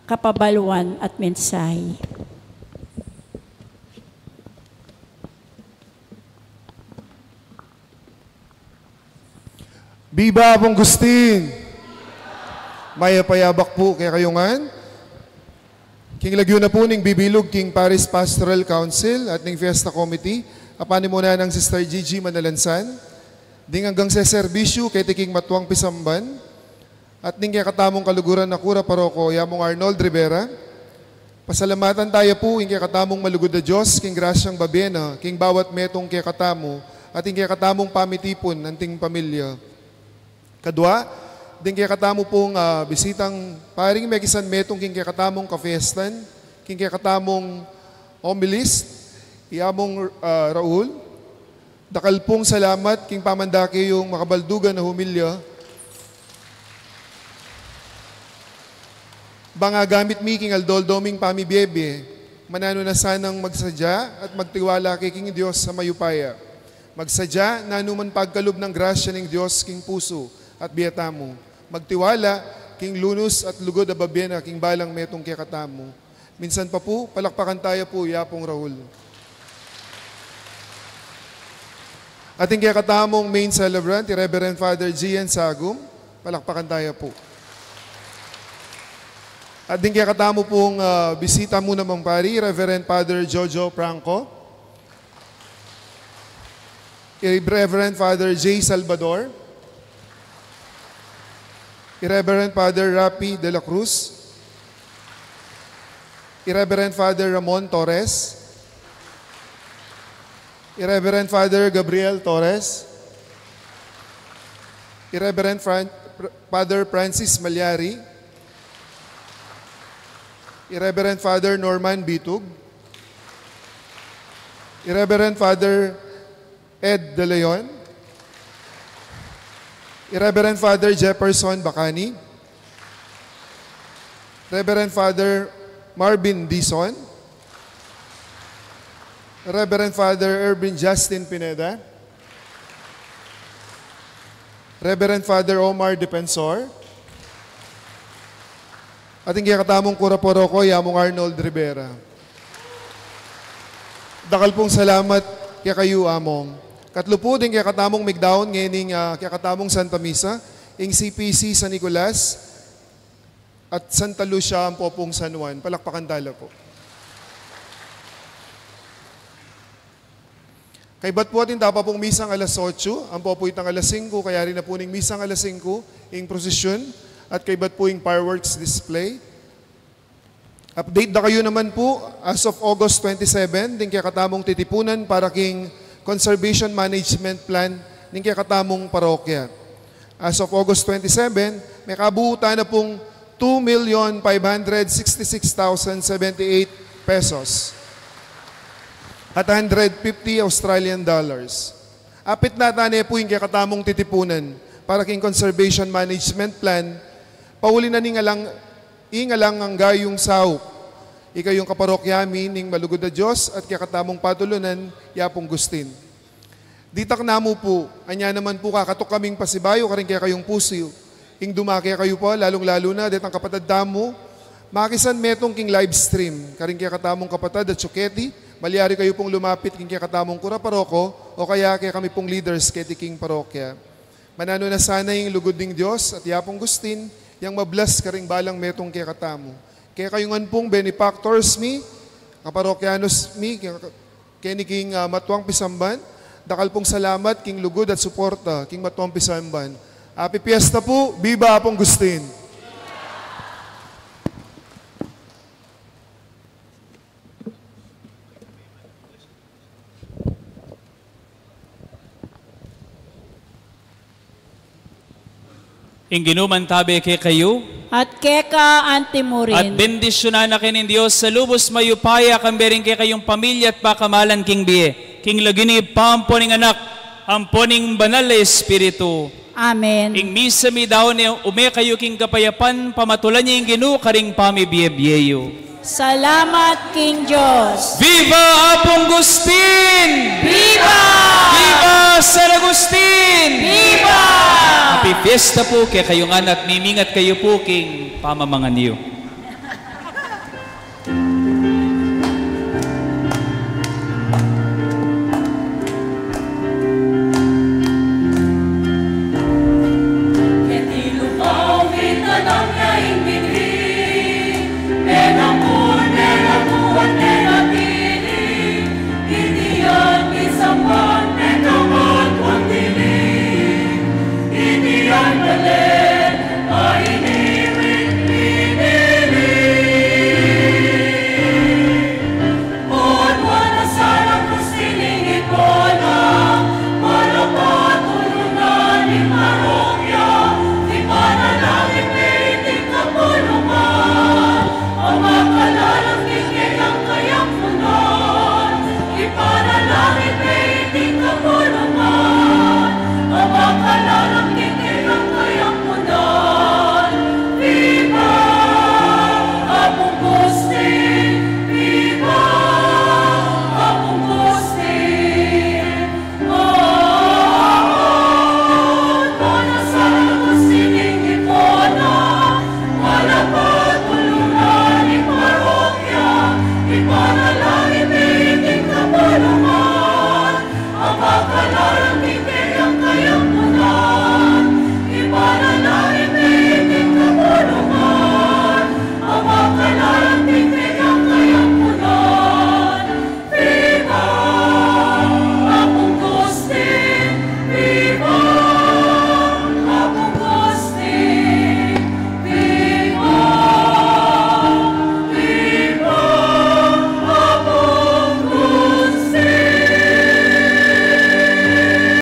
kapabaluan at mensahe. Biba Apung Gustin! Mayap a yabak pu kekayu ngan. King lagyu na pu ning bibilug king Parish Pastoral Council at ning Fiesta Committee, a panimunan nang Sister Gigi Manalansan, ding anggang seserbisyu keti king matuang pisamban, at ning kekatamung kaluguran a kura paroko, Yamung Arnold Rivera, pasalamatan taya pu ing kekatamung malugud a Dios king grasyang babie na king bawat metung kekatamu at ing kekatamung pamitipun anting pamilya. Kadua, ding kekatamu pung, ah, bisitang paring mekisan metung king kekatamung kafiestan, king kekatamung homilist, i Among, ah, Raul, dakal pung salamat king pamandake yung makabaldugan a humilya. Bang agamit mi king aldo-aldo ming pamibiebie, mananu na sanang magsadya at magtiwala ke king Dios a mayupaya. Magsadya nanu man pagkalub nang grasya ning Dios king pusu at bie tamu. Magtiwala king lunus at lugud a babie na king balang metung kekatamu. Minsan pa pu, palakpakan taya pu i Apung Raul. At ing kekatamung main celebrant, i Reverend Father Gian Sagum, palakpakan taya pu. At ding kekatamu pung, ah, bisita mu namang pari, Reverend Father Jojo Franco, i Reverend Father Jay Salvador, i Reverend Father Rapi de la Cruz, i Reverend Father Ramon Torres, i Reverend Father Gabriel Torres, i Reverend Fran-, Father Francis Malyari, i Reverend Father Norman Bitug, i Reverend Father Ed De Leon, i Reverend Father Jefferson Bacani, Reverend Father Marvin Dizon, Reverend Father Erwin Justin Pineda, Reverend Father Omar Defensor, at ing kekatamung kura paroko, i Among Arnold Rivera. Dakal pung salamat kekayu, Among. Katlu pu ding kekatamung migdaun ngening, ah, kekatamung Santa Misa, ing C P C San Nicolas at Santa Lucia ampo pung San Juan. Palakpakan tala pu. Kaybat pu atin tapa pung misang alas otso, ampo pu itang alas singko, kayari na pu ning misang alas singko, ing prosesyon, at kaybat pu ing fireworks display. Update da kayu naman pu, as of August twenty-seven, ding kekatamung titipunan para king Conservation Management Plan ning kekatamung parokya. As of August twenty-seven, mekabuutan na pung two million five hundred sixty-six thousand seventy-eight pesos at hundred fifty Australian dollars. Apit na tane pu ing kekatamung titipunan para king Conservation Management Plan, pauli na ning alang, ing alang angga yung saup. Ikayung kaparokya mi ning malugud a Dios at kekatamung patulunan, i Apung Gustin. Ditak na mu pu, anya naman pu kakatuk kaming pasibayu karing kekayung pusu, ing dumake kayu pa, lalung-lalu na detang kapatad tamu makisan metung king live stream, karing kekatamung kapatad at suketi, malyari kayu pung lumapit king kekatamung kura paroko o kaya kekami pung leaders keti king parokya. Mananu na sana ing lugud ning Dios at i Apung Gustin, yang mablas karing balang metung kekatamu. Kekayu ngan pung benefactors mi, kaparokyanos mi, keka-, keni king, ah, matuang pisamban, dakal pung salamat king lugud at suporta king matuang pisamban. Happy Fiesta pu, Biba Apung Gustin! Ing Ginu mantabe kekayu. At keka antimurin. At bendisyunan na kayu ning Dios a lubus mayupaya, kambe ring kekayung pamilya at pakamalan king bie, king lagyu ning Ibpa, ampo ning Anak, ampo ning Banal a Espiritu. Amen. Ing misa mi daun ne, ume kayu king kapayapan, pamatulan ye ing Ginu karing pamibie-bie yu. Salamat king Dios. Viva Apung Gustin! Viva! Viva San Agustin! Viva! Happy Fiesta pu kekayu ngan at mimingat kayu pu king pamamangan yu.